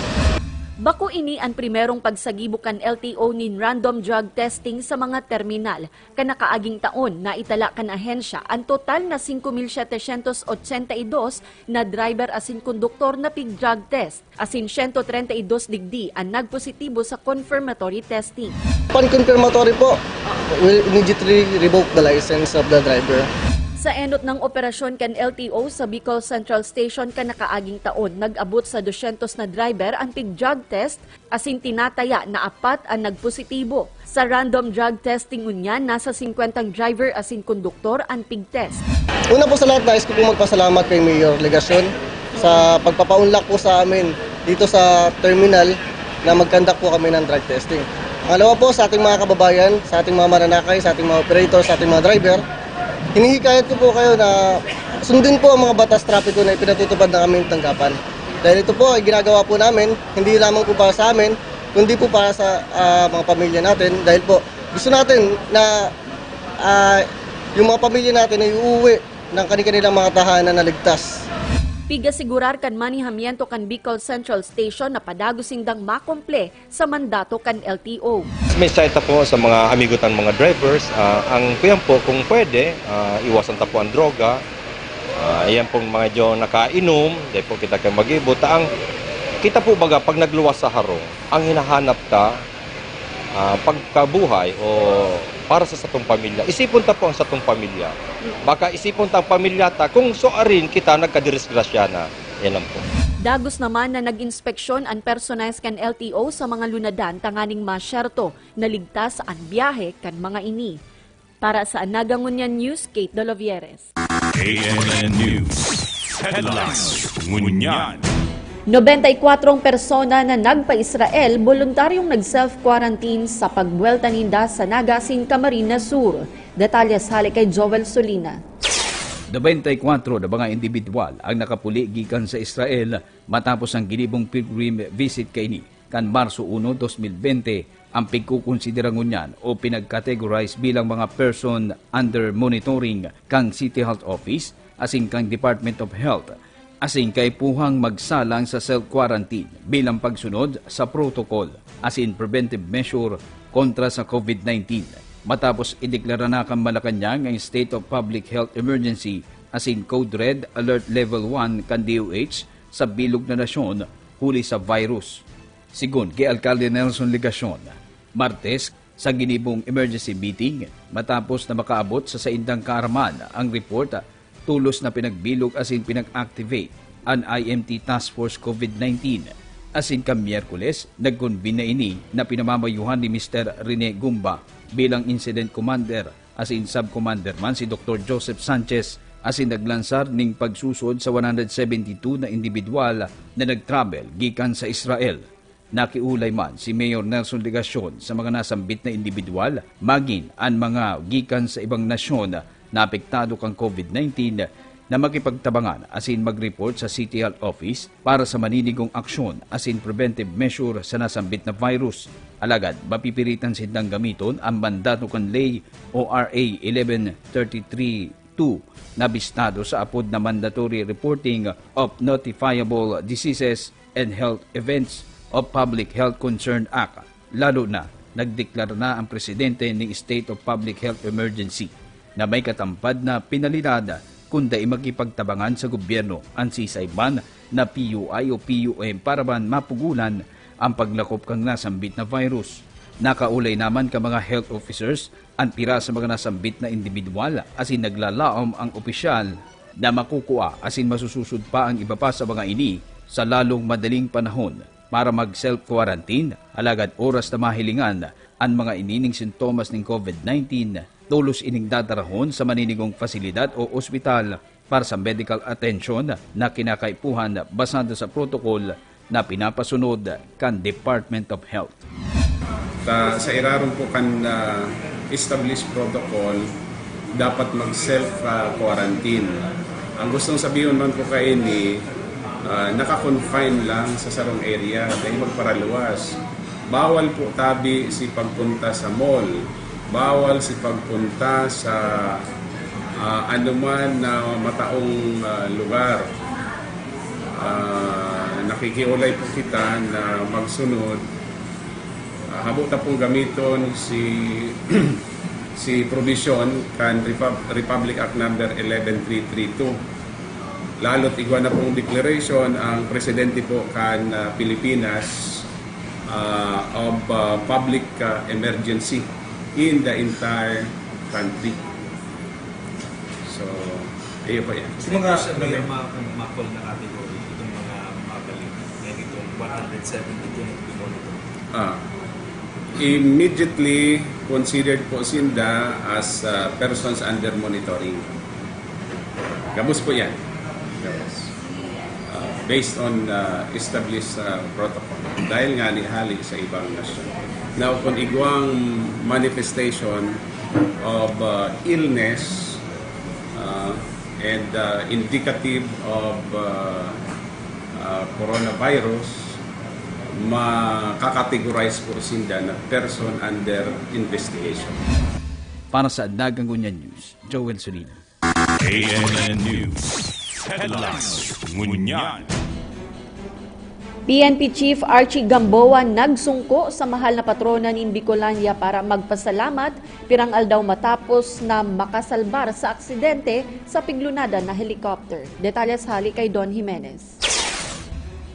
Bako ini an primerong pagsagibo kan L T O nin random drug testing sa mga terminal. Kan nakaaging taon, naitala kan ahensya an total na singko mil setecientos ochenta y dos na driver asin konduktor na pig-drug test, asin siyento trenta y dos digdi an nagpositibo sa confirmatory testing. Pan confirmatory po, will immediately revoke the license of the driver. Sa enot nang operasyon kan L T O sa Bicol Central Station kan nakaaging taon, nag-abot sa dosyentos na driver an pig-drug test, asin tinataya na apat an nagpositibo. Sa random drug testing ngunyan, nasa singkwentang driver asin konduktor an pig-test. Una po sa lahat, nais ko po magpasalamat kay Mayor Legacion sa pagpapaunlak po sa amin dito sa terminal na mag-conduct po kami ng drug testing. Pangalawa po, sa ating mga kababayan, sa ating mga mananakay, sa ating mga operator, sa ating mga driver, hinihikayat ko po kayo na sundin po ang mga batas trapiko na ipinatutupad na kami ng tanggapan. Dahil ito po ay ginagawa po namin, hindi lamang po para sa amin, kundi po para sa, ah, mga pamilya natin. Dahil po, gusto natin na, ah, yung mga pamilya natin ay uuwi ng kani-kanilang mga tahanan na ligtas. Pig-asigurar kan manihamiento kan Bicol Central Station na padagos sindang makumple sa mandato kan L T O. Mensahe ta po sa mga amigo tang mga drivers, ah, ang kuyan po, kung pwede, ah, iwasan ta po ang droga. Ah, yan pong medyo nakainom, di po kita kayo mag-ibo. Ta ang, kita po baga, pag nagluwas sa harong, ang hinahanap ta, ah, pagkabuhay o para sa satong pamilya. Isipon ta po ang satong pamilya. Baka isipon ta ang pamilya ta kung suarin kita nagkadisgrasya na. Yan lang po. Dagos naman na nag-inspeksyon an personays kan L T O sa mga lunadan tanganing masyerto na ligtas an biyahe kan mga ini. Para sa Anaga Ngunyan News, Kate Dolovieres. A M N News Headlines. Ngunyan. Nobenta y kwatro ang persona na nagpa-Israel boluntaryong nag-self-quarantine sa pagbuwelta ninda sa Naga asin Camarines Sur. Detalles hale kay Joel Solina. Nobenta y kwatro na mga indibidwal ang nakapuli gikan sa Israel matapos ang ginibong pilgrim visit kaini kan Marso uno, dos mil bente, ang pigkukonsidera ngunyan o pinag-categorize bilang mga person under monitoring kan City Health Office asin kan Department of Health, asin kaipuhang magsalang sa self-quarantine bilang pagsunod sa protocol asin preventive measure kontra sa COVID nineteen. Matapos ideklara na kan Malacañang ang State of Public Health Emergency asin Code Red Alert Level one kan D O H sa bilog na nasyon huli sa virus. Sigon ki Alkalde Nelson Legacion, Martes, sa ginibong emergency meeting, matapos na makaabot sa saindang kaaraman ang report, tulos na pinagbilog asin pinag-activate an I M T Task Force COVID nineteen. Asin kan Miyerkules, nag-convene na ini na pinamamayuhan ni Mister Rene Gumba bilang Incident Commander asin Sub-Commander man si Doktor Joseph Sanchez asin naglansar ning pagsusod sa one hundred seventy-two na indibidwal na nag-travel gikan sa Israel. Nakiulay man si Mayor Nelson Legacion sa mga nasambit na indibidwal, magin an mga gikan sa ibang nasyon na apektado kan COVID nineteen na makipagtabangan asin mag-report sa City Health Office para sa maninigong aksyon asin preventive measure sa nasambit na virus. Alagad mapipilitan sindang gamiton ang mandato kan Ley o R A eleven thirty-three two na bistado sa apod na Mandatory Reporting of Notifiable Diseases and Health Events of Public Health Concern Act, lalo na nagdeklara na ang presidente ning State of Public Health Emergency na may katampad na penalidad kun dai makipagtabangan sa gobyerno an sisay man na P U I o P U M para man mapugulan ang paglakop kan nasambit na virus. Nakaulay naman kan mga health officers an pira sa mga nasambit na indibidwal asin naglalaom ang opisyal na makukua asin masususod pa ang iba pa sa mga ini sa lalong madaling panahon para mag-self-quarantine, alagad oras na mahilingan an mga ini ning sintomas ning COVID nineteen, tolos ining dadarahon sa maninigong pasilidad o ospital para sa medical attention na kinakaipuhan basado sa protocol na pinapasunod kan Department of Health. Ta, sa irarom po kan ah, established protocol, dapat mag-self ah, quarantine. Ang gustong sabihon man po kaini, ah, naka-confine lang sa sarong area, dahil magparaluwas. Bawal po tabi si pagpunta sa mall. Bawal si pagpunta sa ah, anuman na mataong ah, lugar. Ah, nakikiulay po kita na magsunod. Ah, habo ta pong gamiton si si provision kan Repub- Republic Act number eleven three three two. Lalo't igwa na pong declaration ang presidente po kan ah, Pilipinas ah, of ah, public ah, emergency in the entire country. So, ayun po yan. Sa mga, Sir, mga, may mga, mga call na category, itong mga mabalik, yan itong one hundred seventy-two na monitor. Ah, immediately considered po sinda as ah, persons under monitoring. Gabos po yan. Gabos. Ah, based on ah, established ah, protocol. Dahil nga hali sa ibang nasyon. Now, kung igwang manifestation of ah, illness ah, and ah, indicative of ah, ah, coronavirus, makakategorize po sinda na person under investigation. Para sa Anaga Ngunyan News, Joel Solina. A M N News Headlines. Ngunyan. P N P Chief Archie Gamboa nagsungko sa mahal na patrona nin Bicolandia para magpasalamat, pirang aldaw matapos na makasalbar sa aksidente sa piglunadan na helicopter. Detalles hali kay Don Jimenez.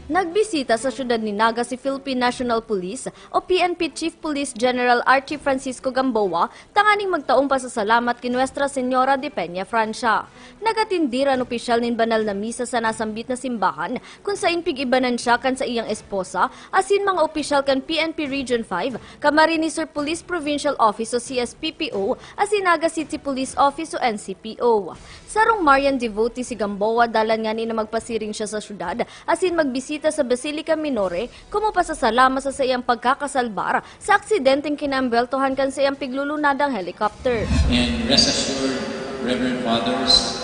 Nagbisita sa siyudad ni Naga si Philippine National Police o P N P Chief Police General Archie Francisco Gamboa tanganing magtaong pasasalamat ki Nuestra Señora de Peña, Francia. Nag-atindi an opisyal nin banal na misa sa nasambit na simbahan, kun sain pig-ibanan siya kan saiyang esposa asin mga opisyal kan P N P Region five, Camarines Sur Police Provincial Office o C S P P O, asin Naga City Police Office o N C P O. Sarong Marian devotee si Gamboa, dalan ngani na magpasiring siya sa syudad asin magbisita sa Basilica Minore, komo pasasalamat sa saiyang pagkakasalbar sa aksidenteng kinaembweltohan kan saiyang piglulunadang helicopter. And rest assured, Reverend Fathers,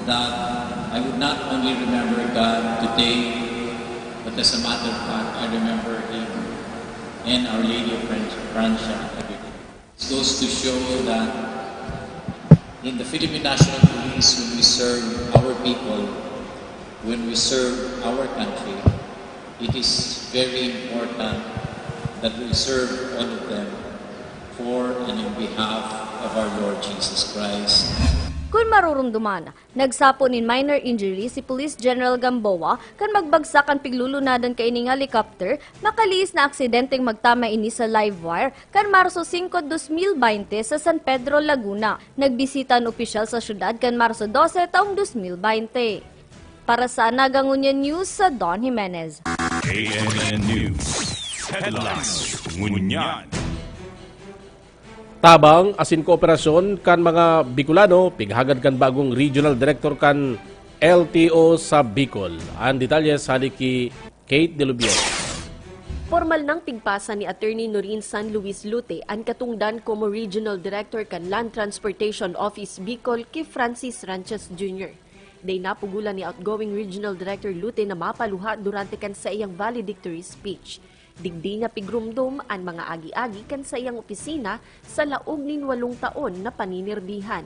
that I would not only remember God today, but as a matter of fact, I remember Him and Our Lady of Fran- Francia every day. It goes to show that in the Philippine National Police, when we serve our people, when we serve our country, it is very important that we serve all of them for and in behalf of our Lord Jesus Christ. Kun marurumduman, nagsapo nin minor injury si Police General Gamboa kan magbagsak an piglulunadan kaining helicopter, makaliis na aksidenteng magtama ini sa live wire kan Marso singko, dos mil baynte sa San Pedro, Laguna. Nagbisita an opisyal sa syudad kan Marso dose, taong dos mil baynte. Para sa Anaga Ngunyan News, sa Don Jimenez. K N N News Headlines. Ngunyan. Tabang asin kooperasyon kan mga Bicolano pighagad kan bagong regional director kan L T O sa Bicol. An detalye hali ki Kate De Lubier. Pormal nang pigpasa ni Attorney Noreen San Luis Lute an katungdan komo Regional Director kan Land Transportation Office Bicol ki Francis Ranches Junior. Dai napugulan ni outgoing Regional Director Lute na mapaluha durante kan saiyang valedictory speech. Digdi niya pigrumdom an mga agi-agi kan saiyang opisina sa laog nin walong taon na paninirbihan.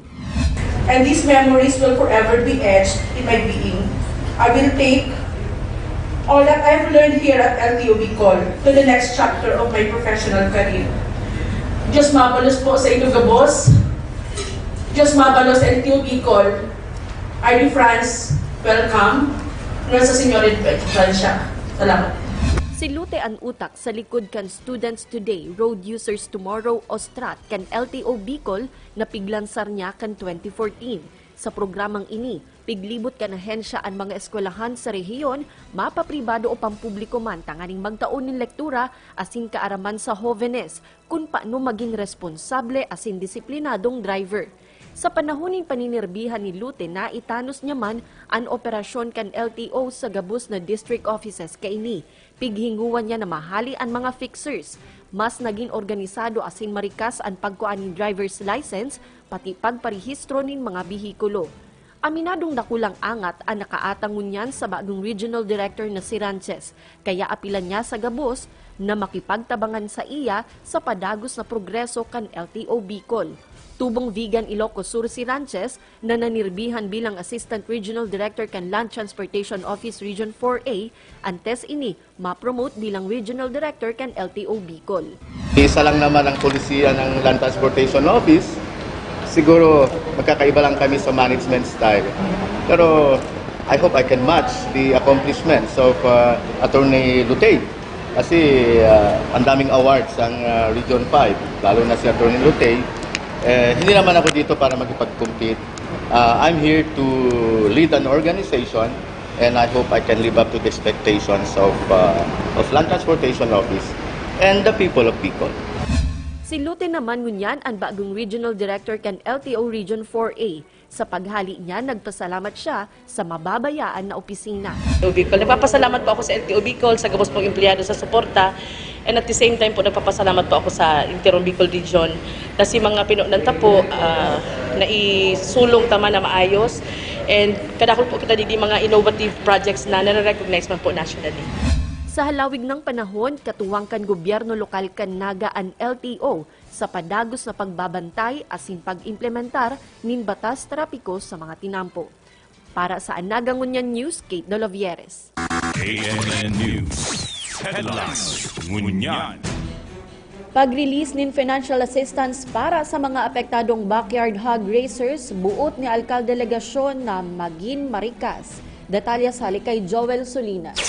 And these memories will forever be etched in my being. I will take all that I've learned here at L T O Bicol to the next chapter of my professional career. Diyos mabalos po sa inyo gabos. Diyos mabalos L T O Bicol. R D Franz, welcome. Nuestra Señora de Francia. Salamat. Si Lute an utak sa likod kan Students Today, Road Users Tomorrow o STRAT kan L T O Bicol na piglansar niya kan twenty fourteen. Sa programang ini, piglibot kan ahensya an mga eskwelahan sa rehiyon, mapapribado o pampubliko man, tanganing magtao nin lektura asin kaaraman sa hovenes kun paano magin responsable asin disiplinadong driver. Sa panahon nin paninirbihan ni Lute, naitanos niya man an operasyon kan L T O sa gabos na district offices kaini. Pighingowa niya na mahali an mga fixers. Mas nagin organisado asin marikas an pagkua nin driver's license, pati pagparehistro nin mga behikulo. Aminadong dakulang angat an nakaatang ngunyan sa bagong regional director na si Ranches, kaya apilan niya sa gabos na makipagtabangan saiya sa padagos na progreso kan L T O Bicol. Tubong Vigan, Ilocos Sur si Ranches na nanirbihan bilang Assistant Regional Director kan Land Transportation Office Region four A, antes ini ma-promote bilang Regional Director kan L T O Bicol. Isa lang naman ang polisiya ng Land Transportation Office. Siguro magkakaiba lang kami sa management style. Pero I hope I can match the accomplishments of uh, Attorney Lutey. Kasi uh, ang daming awards ang uh, Region five, lalo na si Attorney Lutey. Eh, hindi naman ako dito para makipag-compete. Uh, I'm here to lead an organization and I hope I can live up to the expectations of, uh, of Land Transportation Office and the people of Bicol. Si Lute naman ngunyan an bagong Regional Director kan L T O Region four A. Sa paghali niya, nagpasalamat siya sa mababayaan na opisina. Bicol. Nagpapasalamat po ako sa L T O Bicol, sa gabos pong empleyado sa suporta. And at the same time po, nagpapasalamat po ako sa Interim Bicol Region kasi mga pinunan ta po, ah, naisulong ta man na maayos. And kadakol po kita digdi mga innovative projects na nare-recognize man po nationally. Sa halawig nang panahon, katuwang kan gobyerno lokal kan Naga an L T O sa padagos na pagbabantay asin pag-implementar nin batas trapiko sa mga tinampo. Para sa Anaga Ngunyan News, Kate Dolovieres. K N N News Headlines. Ngunyan. Pag-release nin financial assistance para sa mga apektadong backyard hog raisers, boot ni Alcalde Legacion na magin marikas. Detalye sa hali kay Joel Solinas.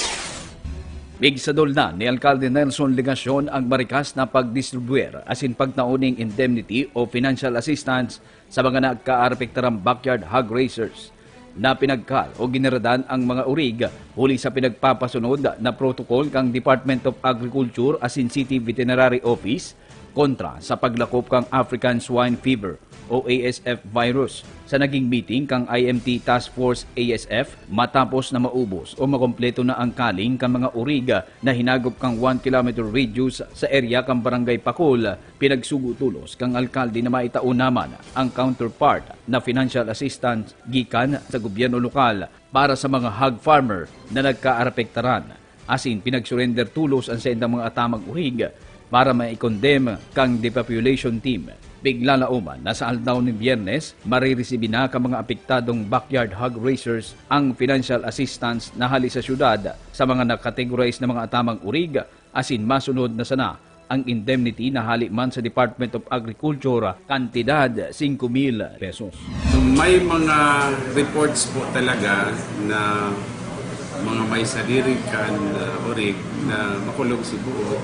Pigsadol na ni Alkalde Nelson Legacion ang marikas na pagdistribuir asin pagtao ning indemnity o financial assistance sa mga nagkaarapektarang backyard hog raisers na pinagkal o ginaradan ang mga urig huli sa pinagpapasunod na protocol kan Department of Agriculture asin City Veterinary Office kontra sa paglakop kan African Swine Fever o A S F virus. Sa naging meeting kan I M T Task Force A S F, matapos na maubos o makompleto na ang kaling kan mga urig na hinagop kan one kilometer radius sa area kan Barangay Pakol, pinagsugo tolos kan alkalde na maitao naman ang counterpart na financial assistance gikan sa gobyerno lokal para sa mga hog farmer na nagkaarapektaran. Asin pinagsurrender tolos an saindang mga atamang urig para maikondem kan depopulation team. Piglalaoman na sa aldaw nin Biyernes, mariresibi na kan mga apektadong backyard hog raisers ang financial assistance na hali sa syudad. Sa mga nakategorize na mga atamang urig, asin masunod na sana ang indemnity na hali man sa Department of Agriculture, kantidad singko mil pesos. May mga reports po talaga na mga may sadiri kan, ah, orig na makulog si buo,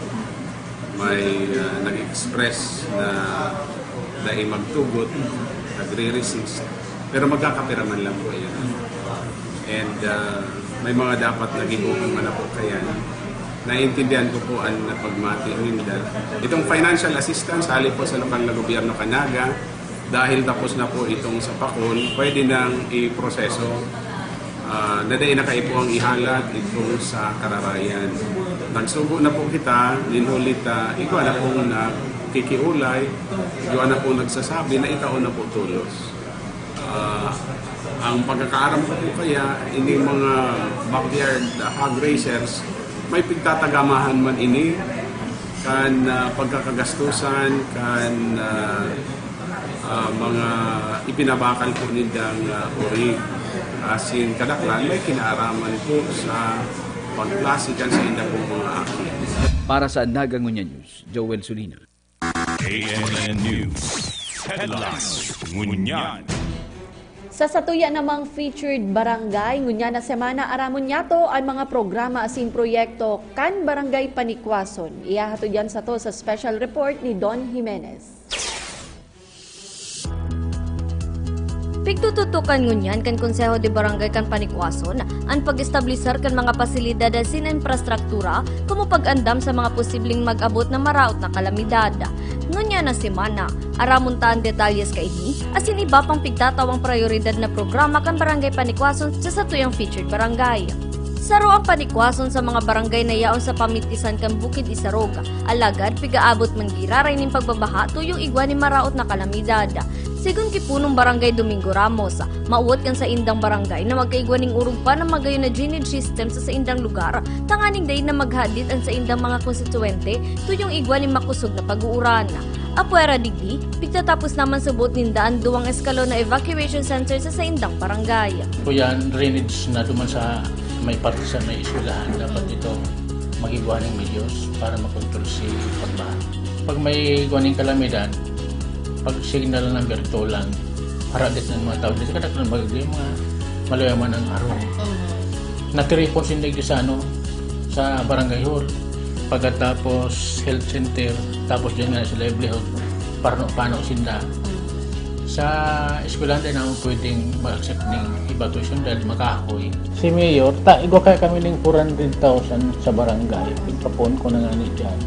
may, ah, nag-express na dai magtugot, nagre-resist, pero magkakapira man lang po yan. And, ah, may mga dapat naging hukom man na po kayan. Naiintindihan ko po ang napagmati ninda. Itong financial assistance, hali po sa lokal na gobyerno kan Naga, dahil tapos na po itong sa Pakol, pwede nang iproseso, ah, na dai na kaipuhang ihalat itong sa kararayan. Nagsugo na po kita, nin huli ta, igwa na pong nakikiulay, igwa na pong nagsasabi na itao na po tolos. Ah, ang pagkakaaram ko po kaya, ini mga backyard hog raisers, may pigtatagamahan man ini kan, ah, pagkakagastusan, kan, ah, ah, mga ipinabakal po nindang, ah, urig. Asin kadaklan, may kinaaraman po sa pagklase kan sa inda pong mga aki. Para sa Naga Ngunyan News, Joel Sulina. A N N News Headlines. Ngunyan. Sa satuya namang featured barangay, ngunyan na semana aramon niyato an mga programa asin proyekto kan Barangay Panikwason. Ihahatod yan sato sa special report ni Don Jimenez. Pigtututukan ngunyan kan Konseho de Barangay kan Panikwason an pag-establisar kan mga pasilidad asin infrastruktura, komo pag-andam sa mga posibleng mag-abot na maraot na kalamidad. Ngunyan na semana, aramon ta an detalyes kaini asin iba pang pigtatawang prayoridad na programa kan Barangay Panikwason sa satuyang featured barangay. Saro an Panikwason sa mga barangay na yaon sa pamitisan kan Bukid Isarog, alagad pigaabot man giraray nin pagbabaha tuyong igwa nin maraot na kalamidad. Segun ki Punong Barangay Domingo Ramos, mawot kan saindang barangay na magkaigwa nin orog pa na magayon na drainage system sa saindang lugar, tanganing dai na maghadit an saindang mga konstituwente tuyong igwa nin makosog na pag-uuran. Apwera digdi, pigtatapos naman subot ninda an duwang eskalon na evacuation center sa saindang barangay. Kuyan, drainage na duman sa may parte sa may eskwelahan, dapat ito magigwa ng medios para makontrol si pagbaha. Pag may guwaning kalamidad, pag signal number two lang, haradit ng mga tao dito, kadaklan bagay yung mga maluyaman ang araw. Natiripon sinda sa ano, sa barangay hall. Pagkatapos health center, tapos dyan nga sa livelihood, parno-pano sinda. Sa eskwelahan, di naman pwedeng mag-accept ng evacuation dahil makahoy. Si Mayor, ta, igwa kaya kami ng four hundred thousand sa barangay. Pagpapuon ko na nga ni dyan.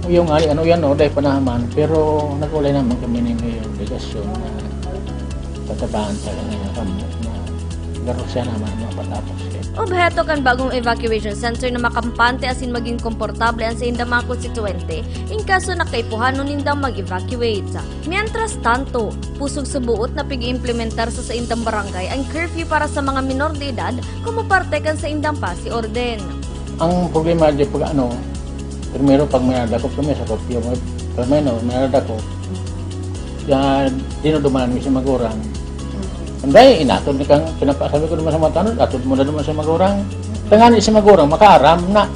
Yung nga, ano yan, no, dahil panahaman, pero nag-ulay naman kami ni Mayor Legacion na tatabangan talaga na kami na garo siya naman mapatapos eh. Obheto kan bagong evacuation center na makampante asin maging komportable an saindang mga konstituwente in kaso na kaipuhanon nindang mag-evacuate. Mientras tanto, pusog subuot na pig-iimplementar sa saindang barangay an curfew para sa mga minor de edad komo parte kan saindang pasi orden. Ang problema di pag ano, primero pag may nadakop kami sa kopya mo, primero may nadakop, ya dinudumanan mi sa magurang. Anday, inatod ni kang pinapasabi ko naman sa mga tanod, atod mo na naman sa magurang. Tangani si magurang, makaaram na.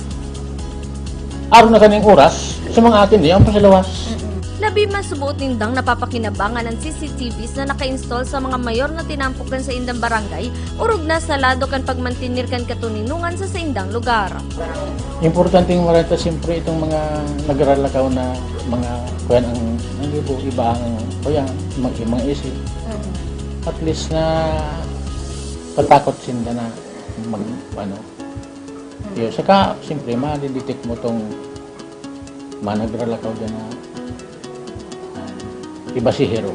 Aron na kaning oras, sa mga atin, di ang pasilawas. Labi man suboot nindang napapakinabangan an C C T Vs na naka-install sa mga mayor na tinampok kan saindang barangay, orog na sa lado kan pagmantener kan katoninongan sa saindang lugar. Importante yung marata, siyempre, itong mga nagralakaw na mga, kuwan ang, ang ibo, iba ang, kuwan, mag-, mga isi. At least na patakot sinda na mag-, ano. Yun. Saka, siyempre, ma-detect mo tong mga nagralakaw dyan na, ah, iba si Hero.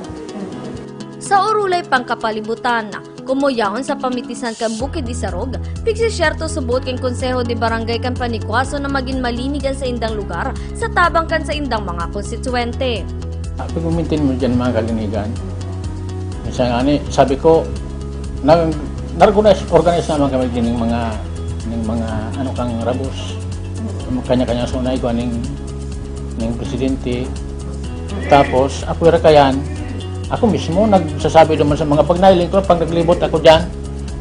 Sa Orulay, Pangkapalibutan, kumuyaon sa pamitisan kan Bukid Isarog, pigsisyerto suboot kan Konseho de Barangay kan Panicuason na magin malinig an saindang lugar sa tabang kan saindang mga konstituwente. Ah, pag-maintain mo dyan mga kalinigan. Minsan nga ni, sabi ko, nag-, nag-organize, organize naman kami din ng mga, ng mga, ano, kang rabos. Kanya-kanya sa unay ko, ning, ning presidente. Tapos, ako ira kayan, ako mismo nagsasabi naman sa mga, pag nailing ko, pag naglibot ako dyan,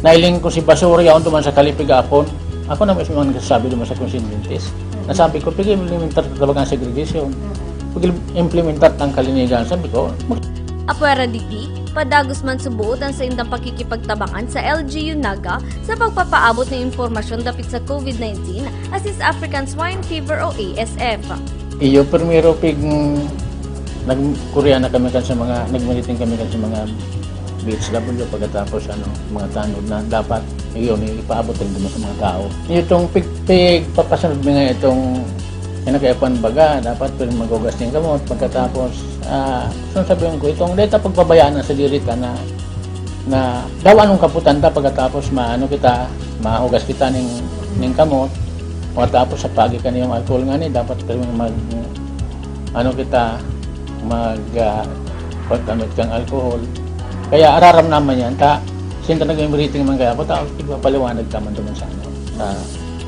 nailing ko si basura, yaon naman sa Kalipiga Apon. Ako na mismo ang nagsasabi naman sa constituentes. Nasabi ko, "Pag-implementar talaga ang segregation. Pag-implementar ang kalinigan." Sabi ko, mag- Apwera digdi, padagos man suboot an saindang pakikipagtabangan sa L G U Naga sa pagpapaabot nin impormasyon dapit sa COVID nineteen asin sa African Swine Fever o A S F. Iyo, primero, pig-, nag-, Korea na kami kan sa mga, nag-meeting kami kan sa mga B H W, pagkatapos, ano, mga tanod na dapat, iyon, ipaabot rin naman sa mga tao. Itong pig-, pigpapasunod mi nga itong, yung nagkaipuan baga, dapat pwede maghugas ng kamot, pagkatapos, ah, so sabihin ko, itong data pagpabayaan na sa diri ta na, na daw anong kaputan ta, pagkatapos maano kita, mahugas kita ning, ning kamot, pagkatapos sa pagi kaniyang alcohol nga ni, dapat pwede mag, ano kita, mag, ah, paggamit kang alcohol. Kaya araram naman yan, ta, sinta nag-meeting man kaya po, ta, ipapaliwanag ka man naman sa, ano, sa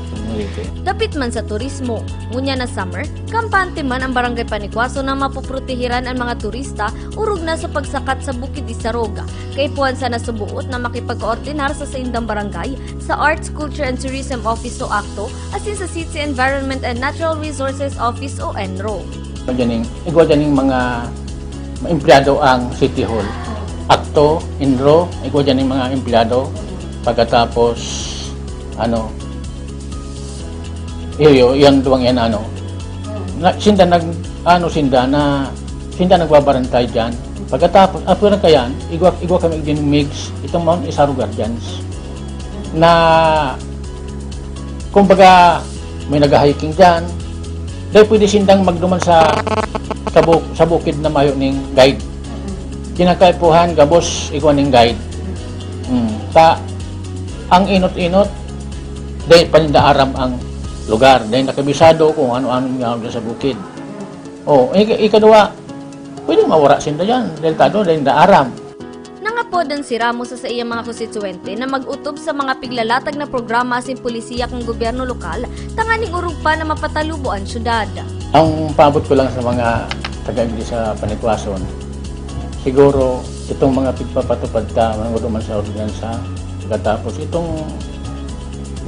community. Dapit man sa turismo, ngunyan na summer, kampante man ang Barangay Panicuason na mapoprotehiran ang mga turista orog na sa pagsakat sa Bukid Isarog. Kaipuhan sana suboot na makipag-koordinar sa saindang barangay, sa Arts, Culture and Tourism Office o akto, asin sa City Environment and Natural Resources Office o ENRO. Igwa dyan ning, igwa dyan ning mga empleyado ang City Hall. akto, ENRO, igwa dyan ning mga empleyado. Pagkatapos, ano, iyo, iyo, yan duwang yan, ano. Na, sinda nag, ano, sinda na, sinda nagbabarantay dyan. Pagkatapos, after na kayan, igwa, igwa kami din mix, itong Mount Isaro Guardians. Na, kumbaga, may nag-hiking dyan. Dahil pwede sindang magduman sa, sa, bu-, sa bukid na mayo ning guide. Kinakaipuhan, gabos, igwa ning guide. Mm. Ta, ang inot-inot, dahil paninda aram ang lugar. Dahil nakabisado kung ano-ano nga sa bukid. O, ik-, ikaduwa, pwede mawara sinda dyan. Dahil tado, dahil da aram. Nangapod an si Ramos sa saiyang mga konstituyente na mag-otob sa mga piglalatag na programa asin polisiya kan gobyerno lokal tanganing orog pa na mapatalubo an syudad. Ang paabot ko lang sa mga taga-iglesia Panicuason, siguro itong mga pigpapatupad ta, manunod man sa ordinansa, pagkatapos itong,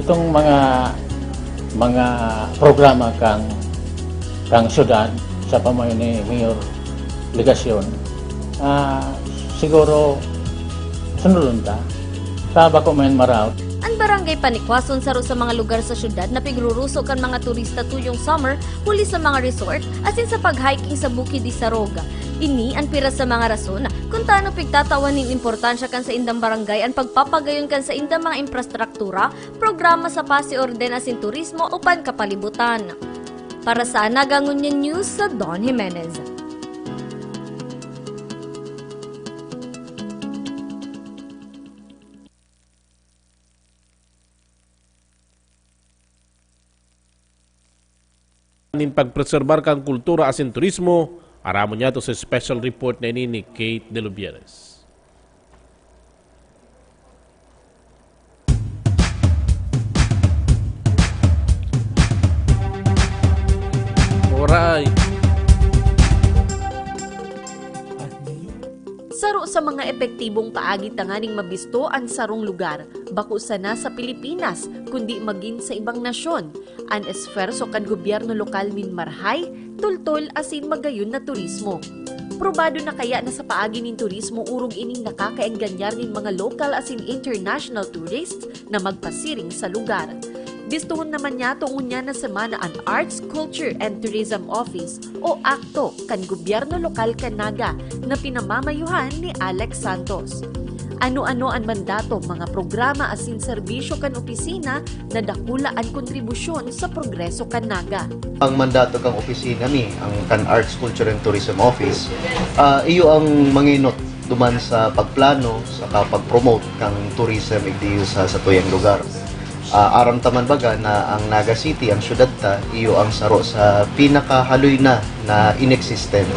itong mga, mga programa kang, kang syudad sa pamayo ni Mayor Legacion, ah, siguro sunodon ta. Sa bako man maraot. An Barangay Panicuason saro sa mga lugar sa syudad na pigruruso kan mga turista tuyong summer, huli sa mga resort, asin sa pag-hiking sa Bukid Isarog. Ini an pira sa mga rason kun tano pigtatawan nin importansya kan saindang barangay an pagpapagayon kan saindang mga infrastruktura, programa sa pasiorden asin turismo o pankapalibutan. Para sa Naga Ngunyan News, sa Don Jimenez. Nin pagpreserbar kan kultura asin turismo, aramon niyato sa special report na ini ni Kate De Lubieres. Oray. Saro sa mga epektibong paagi tanganing mabisto an sarong lugar, bako sana sa Pilipinas, kundi magin sa ibang nasyon. An esfuerso kan gobyerno lokal nin marahay, tultol asin magayon na turismo. Probado na kaya na sa paagi nin turismo orog ining nakakaengganyar nin mga lokal asin international tourists na magpasiring sa lugar. Bistohon naman niyato ngunyan na semana an Arts, Culture and Tourism Office o akto kan gobyerno lokal kan Naga na pinamamayuhan ni Alex Santos. Ano-ano an mandato, mga programa asin serbisyo kan opisina na dakula an kontribusyon sa progreso kan Naga? Ang mandato kan opisina mi, ang kan Arts, Culture and Tourism Office, ah, iyo ang mangenot duman sa pagplano saka pag-promote kan tourism igdi sa satuyang lugar. Ah, aram ta man baga na ang Naga City, ang syudad ta, iyo ang saro sa pinakahaloy na, na in existence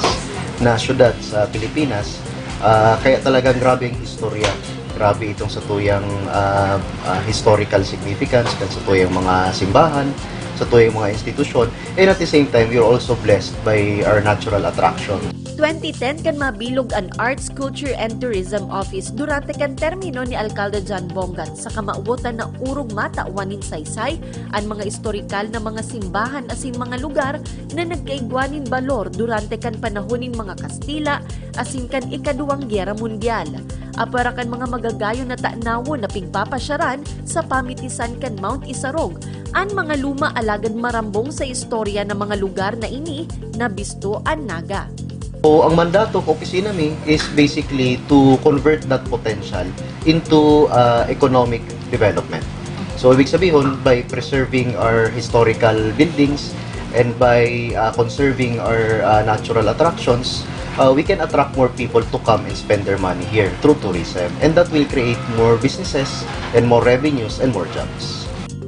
na syudad sa Pilipinas. Ah, kaya talagang grabe ang istorya. Grabe itong satuyang, ah, ah, historical significance kan satuyang mga simbahan, satuyang mga institusyon. And at the same time, we are also blessed by our natural attraction. Twenty ten kan mabilog an Arts, Culture and Tourism Office durante kan termino ni Alcalde John Bongat sa kamawotan na orog matawan nin saysay an mga istorikal na mga simbahan asin mga lugar na nagkaigwa nin balor durante kan panahon nin mga Kastila asin kan Ikaduwang Gyera Mundial. Apwera kan mga magagayon na tanawon na pigpapasyaran sa pamitisan kan Mount Isarog, an mga luma alagad marambong sa istorya na mga lugar na ini nabisto an Naga. So, ang mandato ng opisina mi is basically to convert that potential into, ah, economic development. So, ibig sabihin, by preserving our historical buildings and by, ah, conserving our, ah, natural attractions, ah, we can attract more people to come and spend their money here through tourism. And that will create more businesses and more revenues and more jobs.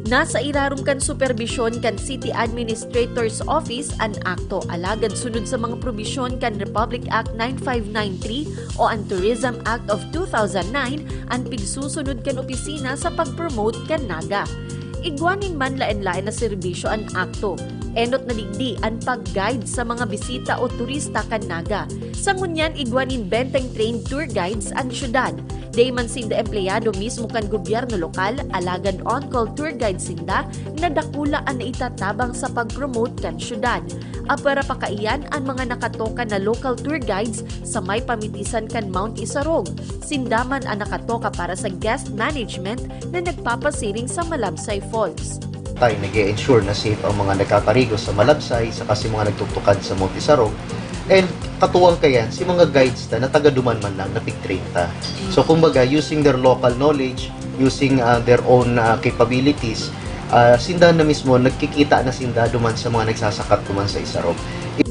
Nasa irarom kan superbisyon kan City Administrator's Office an akto, alagad sunod sa mga probisyon kan Republic Act nine five nine three o an Tourism Act of two thousand nine an pigsusunod kan opisina sa pag-promote kan Naga. Igwa nin manlaen-laen na serbisyo an akto. Enot na digdi an pag-guide sa mga bisita o turista kan Naga. Sa ngunyan, igwa nin benteng trained tour guides an syudad. Dai man sinda empleyado mismo kan gobyerno lokal, alagad on-call tour guide sinda na dakula an naitatabang sa pag-promote kan syudad. Apwera pa kaiyan an mga nakatoka na local tour guides sa may pamitisan kan Mount Isarog. Sinda man an nakatoka para sa guest management na nagpapasiring sa Malabsay Falls. Tayo nag-e-ensure na safe ang mga nagkakarigos sa Malabsay saka si mga nagtutukad sa Mount Isarog. And katuwang kayan, si mga guides ta na taga duman man lang na pig-train ta. So, kumbaga, using their local knowledge, using, ah, their own, ah, capabilities, ah, sinda na mismo, nagkikita na sinda duman sa mga nagsasakat duman sa Isarog.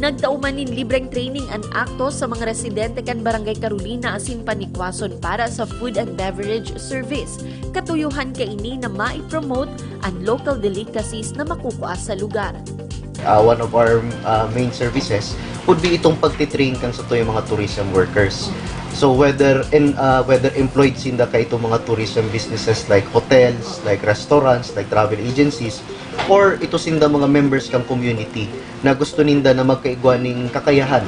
Nagtao man nin libreng training an akto sa mga residente kan Barangay Carolina asin Panikwason para sa food and beverage service. Katuyohan kaini na mai-promote an local delicacies na makukua sa lugar. Ah, one of our, ah, main services would be itong pagtitrain kan satuyang mga tourism workers. So whether in, ah, whether employed sinda ka itong mga tourism businesses like hotels, like restaurants, like travel agencies, or ito sinda mga members kang community na gusto ninda na magkaigwa ning kakayahan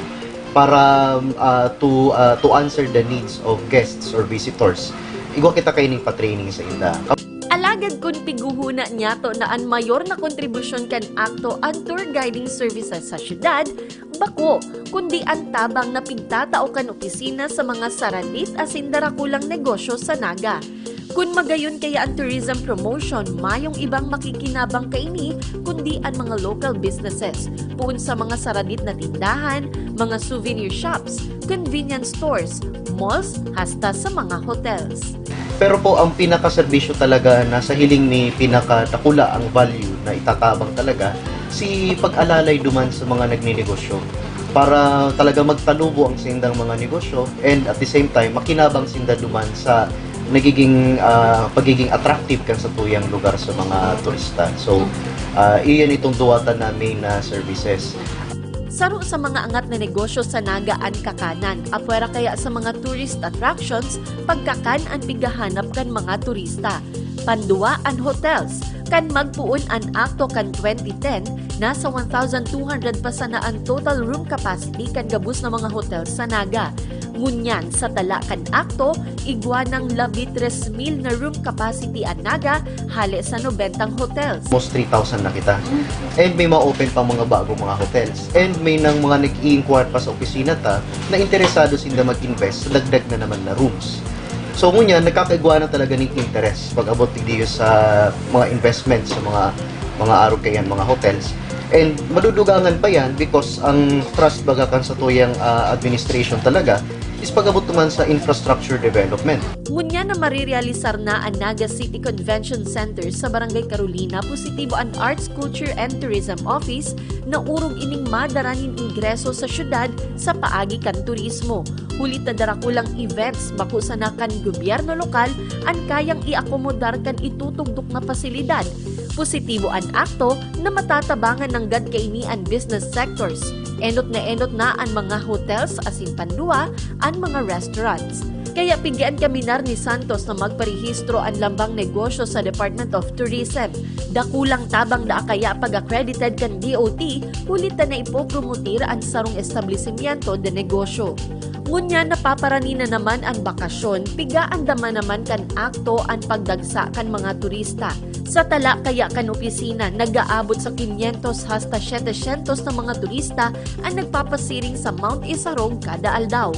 para, ah, to, ah, to answer the needs of guests or visitors. Igwa kita kaining pa-training sa inda. Alagad kun pighuhuna niyato na an mayor na kontribusyon kan akto an tour guiding services sa syudad, bako, kundi an tabang na pigtatao kan opisina sa mga saradit asin darakulang negosyo sa Naga. Kun magayon kaya an tourism promotion, mayong ibang makikinabang kaini kundi an mga local businesses, poon sa mga saradit na tindahan, mga souvenir shops, convenience stores, malls, hasta sa mga hotels. Pero po, ang pinakaserbisyo talaga na sa hiling mi, pinakadakula ang value na itatabang talaga, si pag-alalay duman sa mga nagninegosyo para talaga magtalubo ang sindang mga negosyo, and at the same time, makinabang sinda duman sa nagiging, ah, pagiging attractive kan satuyang lugar sa mga turista. So, ah, iyan itong duwatan namin na services. Saro sa mga angat na negosyo sa Naga an kakanan, apwera kaya sa mga tourist attractions, pagkakan an pighahanap kan mga turista. Panduwa an hotels. Kan magpoon an akto kan twenty ten, nasa one thousand two hundred pa sana an total room capacity kan gabos na mga hotel sa Naga. Ngunyan, sa tala kan akto, igwa nang labi tres mil na room capacity an Naga, hale sa nobentang hotels. Almost three thousand na kita. And may mga open pang mga bagong mga hotels. And may nang mga nag-i-inquire pa sa opisina ta na interesado sinda mag-invest sa dagdag na naman na rooms. So ngunyan, nagkakaigwa na talaga ng interest pag-abot digdi sa mga investments sa mga mga arog kaiyan, mga hotels. And madudugangan pa yan because ang trust baga kan satuyang ah, administration talaga is pag-abot naman sa infrastructure development. Ngunyan na marirealisar na an Naga City Convention Center sa Barangay Carolina, positibo an Arts, Culture and Tourism Office na orog ining madara nin ingreso sa syudad sa paagi kan turismo. Huli ta darakulang events bako sana kan gobyerno lokal an kayang iakomodar kan itutugdok na pasilidad. Positibo an akto na matatabangan nanggad kaini an business sectors. Enot na enot na an mga hotels asin panduwa an mga restaurants. Kaya pigyan kaminar ni Santos na magparehistro an lambang negosyo sa Department of Tourism. Dakulang tabang daa kaya pag-accredited kan D O T, huli ta naipopromotir an sarong establisimyento de negosyo. Ngunyan napaparani na naman an bakasyon, pigaandaman naman kan akto an pagdagsa kan mga turista. Sa tala kaya kan opisina, nag-aabot sa quinientos hasta setecientos na mga turista an nagpapasiring sa Mount Isarog kada aldaw.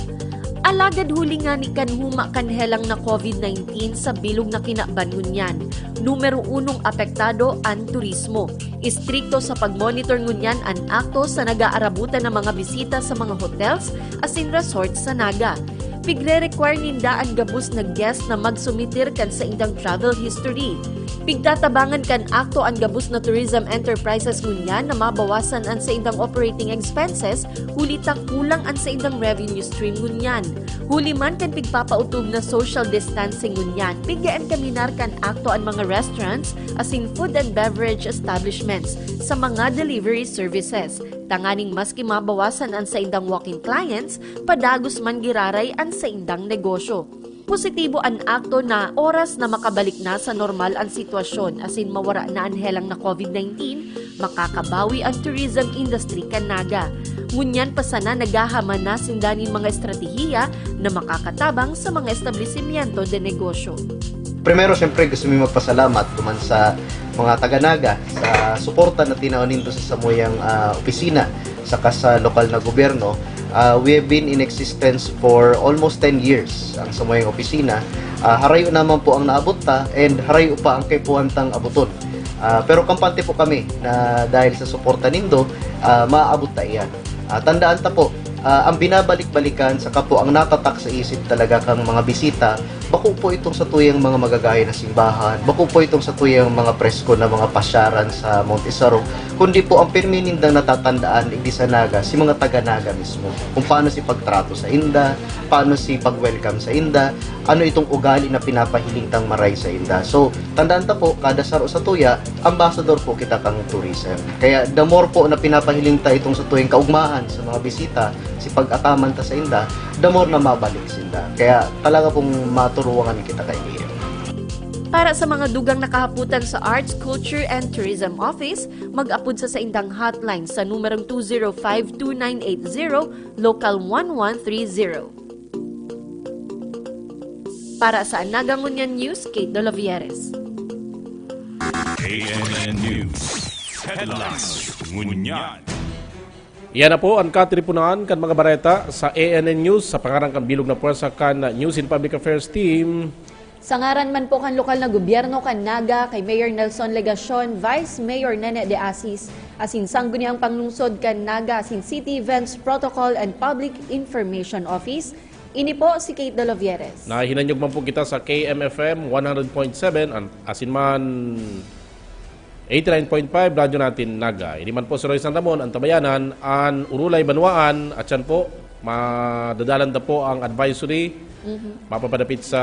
Alagad huli ngani kan huma kan helang na COVID nineteen sa bilog na kinaban ngunyan, numero unong apektado an turismo. Istrikto sa pagmonitor ngunyan an akto sa nag-aarabutan na mga bisita sa mga hotels asin resort sa Naga. Pigre-require ninda an gabos na guest na magsumitir kan saindang travel history. Pigtatabangan kan akto an gabos na tourism enterprises ngunyan na mabawasan an saindang operating expenses, huli ta kulang an saindang revenue stream ngunyan. Huli man kan pigpapautob na social distancing ngunyan, pigyaen kaminar kan akto an mga restaurants asin food and beverage establishments sa mga delivery services, tanganing maski mabawasan an saindang walk-in clients, padagos man giraray an saindang negosyo. Positibo an akto na oras na makabalik na sa normal an sitwasyon asin mawara na an helang na COVID nineteen, makakabawi an tourism industry kan Naga. Ngunyan pa sana naghahaman na sinda nin mga estratehiya na makakatabang sa mga establisimyento de negosyo. Primero, siyempre, gusto mi magpasalamat duman sa mga taga-Naga sa suporta na tinao nindo sa samuyang ah, opisina saka sa lokal na gobyerno. Ah, we have been in existence for almost ten years ang samuyang opisina. Ah, harayo naman po ang naabot ta and harayo pa ang kaipuhan tang abuton. Ah, pero kampante po kami na dahil sa suporta nindo, ah, maaabot ta iyan. Ah, tandaan ta po, ah, ang binabalik-balikan saka po ang natatak sa isip talaga kang mga bisita, bako po itong satuyang mga magagaya na simbahan, bako po itong satuyang mga presko na mga pasyaran sa Mount Isarog, kundi po ang pirmi nindang natatandaan digdi sa Naga, si mga taga-Naga mismo. Kung paano si pagtrato sa inda, paano si pag-welcome sa inda, ano itong ugali na pinapahiling tang maray sa inda. So, tandaan ta po, kada saro sa tuya, ambassador po kita kang tourism. Kaya the more po na pinapahiling ta itong satuyang kaugmahan sa mga bisita, si pag-ataman ta sa inda, the more na mabalik sinda. Kaya talaga pong maturuwangan kita kaibigan. Para sa mga dugang na kahapotan sa Arts, Culture and Tourism Office, mag-apod sa saindang hotline sa numerong two zero five two nine eight zero, local one one three zero. Para sa Naga Ngunyan News, Kate Dolavieres. A N N News Headlines. Ngunyan. Iyan na po an katiriponan kan mga bareta sa A N N News sa pangaran kan bilog na pwersa kan News and Public Affairs Team. Sa ngaran man po kan lokal na gobyerno kan Naga, kay Mayor Nelson Legacion, Vice Mayor Nene de Asis, asin sangguniang panglungsod kan Naga asin City Events Protocol and Public Information Office, ini po si Kate Dolovieres. Nahinanyog man po kita sa K M F M one hundred point seven an-, asin man eighty-nine point five Radyo Natin Naga. Ini man po si Roy Santamon, an tabayanan, an Urulay Banwaan, at siyan po, madadalan ta po ang advisory mapapadapit sa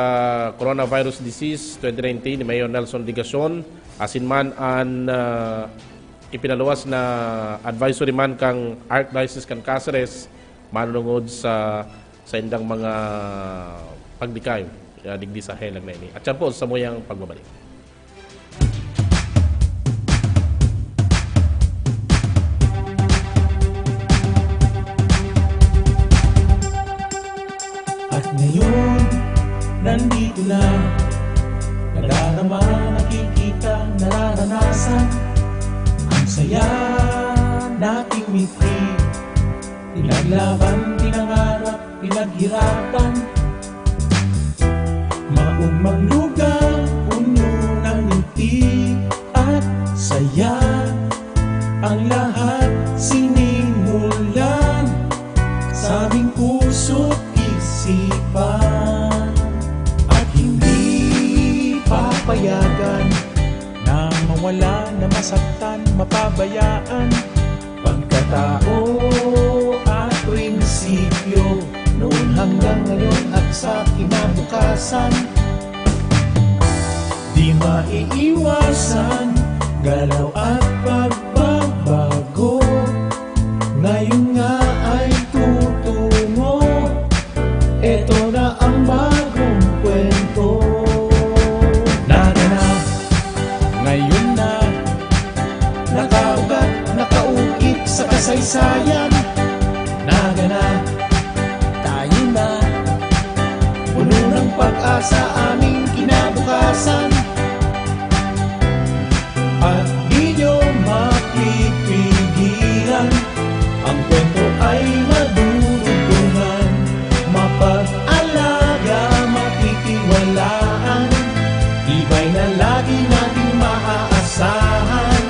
coronavirus disease twenty nineteen ni Mayor Nelson Legacion, asin man an ah, ipinaluwas na advisory man kang Archdiocese kan Caceres manunungod sa saindang mga pagdikayo ah, digdi sa helang na ini. At siyan po sa samuyang pagbabalik. At ngayon, nandito na. Nadarama, nakikita, nararanasan. Ang saya nating mitri. Pinaglaban, pinangarap, pinaghirapan. Maugmang lugar, puno ng ngiti at saya. Ang lahat sinimulan sa aming puso't isipan. At hindi papayagan na mawala, na masaktan, mapabayaan. Pagkatao at prinsipyo, noon hanggang ngayon at sa kinabukasan. Di maiiwasan, galaw at pagbabago. Ngayon nga ay tutungo. Eto na ang bagong kwento. Naganap, ngayon na. Nakaugat, nakauukit sa kasaysayan. Naganap, tayo na. Puno ng pag-asa aming kinabukasan. At di nyo mapipigilan. Ang kwento ay madudugtungan. Mapag-alaga, matitiwalaan. Tibay na lagi nating maaasahan.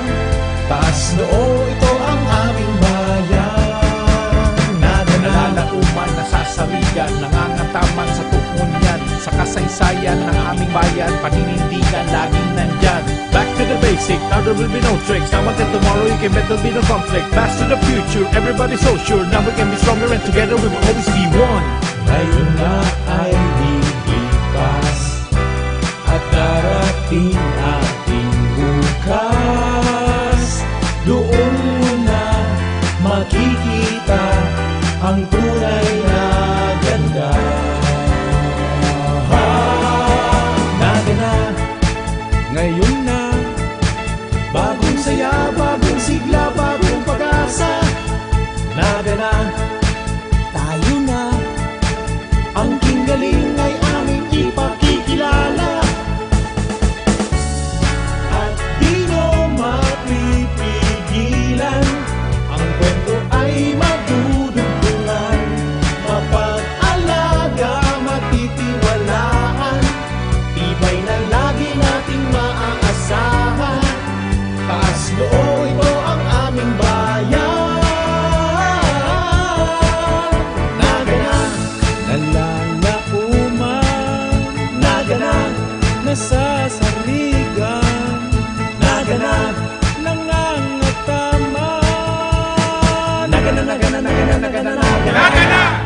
Taas noo, ito ang aming bayan. Naganap, nalalaoman, nasasarigan, nangangataman sa tuon yan. Sa kasaysayan ng aming bayan, paninindigan, laging nandyan. Back to the basic, now there will be no tricks. Now until tomorrow, you can bet there'll be no conflict. Pass to the future, everybody so sure. Now we can be stronger and together we will always be one. Ngayon na ay lilipas at darating ating bukas. Doon mo na makikita ang tunay na ganda. Naganap, ngayon na. Bagong saya, bagong sigla, bagong pag-asa. Naganap, tayo na. Ang kinggaling ay aming ipakikilala. At di mo mapipigilan. Ang kwento ay madudugtungan. Mapag-alaga, matitiwalaan. Tibay na lagi nating maaasahan. Taas noo, ito ang aming bayan. Naganap, nalalaoman. Naganap, nasasarigan. Naganap, nangangataman. Naganap, naganap, naganap, naganap, naganap. Naganap!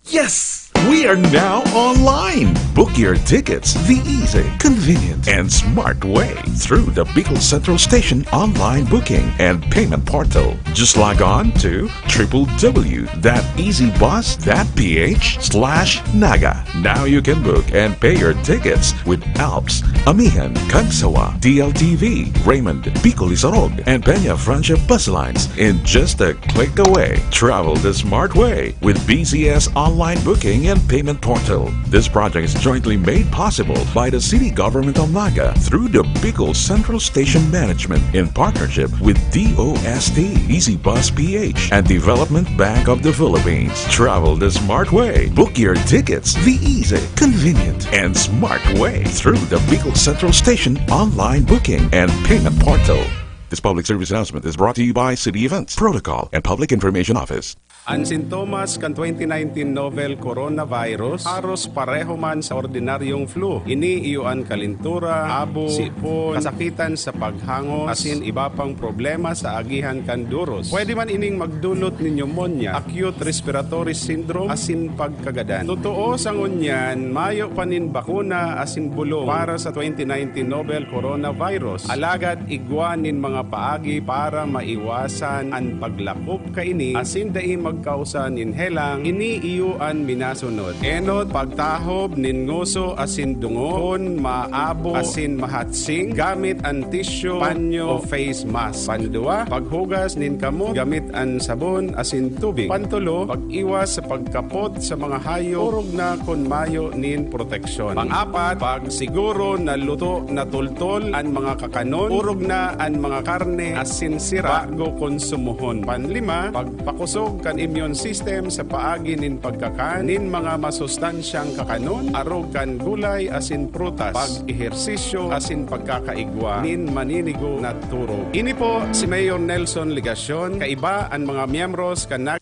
Yes! We are now online! Book your tickets the easy, convenient, and smart way through the Bicol Central Station online booking and payment portal. Just log on to triple W dot easy bus dot P H slash naga. Now you can book and pay your tickets with Alps, Amihan, Cagsawa, D L T V, Raymond, Bicol Isarog, and Peña Francia bus lines in just a click away. Travel the smart way with B C S online booking and payment portal. This project is jointly made possible by the City Government of Naga through the Bicol Central Station Management in partnership with D O S T, Easy Bus P H, and Development Bank of the Philippines. Travel the smart way. Book your tickets the easy, convenient, and smart way through the Bicol Central Station online booking and payment portal. This public service announcement is brought to you by City Events, Protocol, and Public Information Office. An sintomas kan twenty nineteen novel coronavirus haros pareho man sa ordinaryong flu. Ini iyo an kalintura, abo, sipon, kasakitan sa paghangos, asin iba pang problema sa agihan kan durus. Pwede man ining magdulot nin pneumonia, acute respiratory syndrome, asin pagkagadan. Totoo sa ngunyan, mayo pa nin bakuna asin bolong para sa twenty nineteen novel coronavirus. Alagad igwa nin mga paagi para maiwasan an paglakop kaini asin dai pagkausa nin helang, ini iyo an minasunod. Enot, pagtahob nin ngoso asin dungo kon maabo asin mahatsing gamit an tissue, panyo o face mask. Pandua, paghugas nin kamot gamit an sabon asin tubig. Pantulo, pag-iwas sa pagkapot sa mga hayop, orog na kon mayo nin proteksyon. Pang-apat, pagsiguro na luto na toltol an mga kakanon, orog na an mga karne asin sira bago konsumohon. Panlima, pagpakosog kan immune system sa paagi nin pagkakan nin mga masustansyang kakanon, arog kan gulay asin prutas, pag-ehersisyo asin pagkakaigwa nin maninigo na turog. Ini po si Mayor Nelson Legacion, kaiba an mga miyembros kan nag-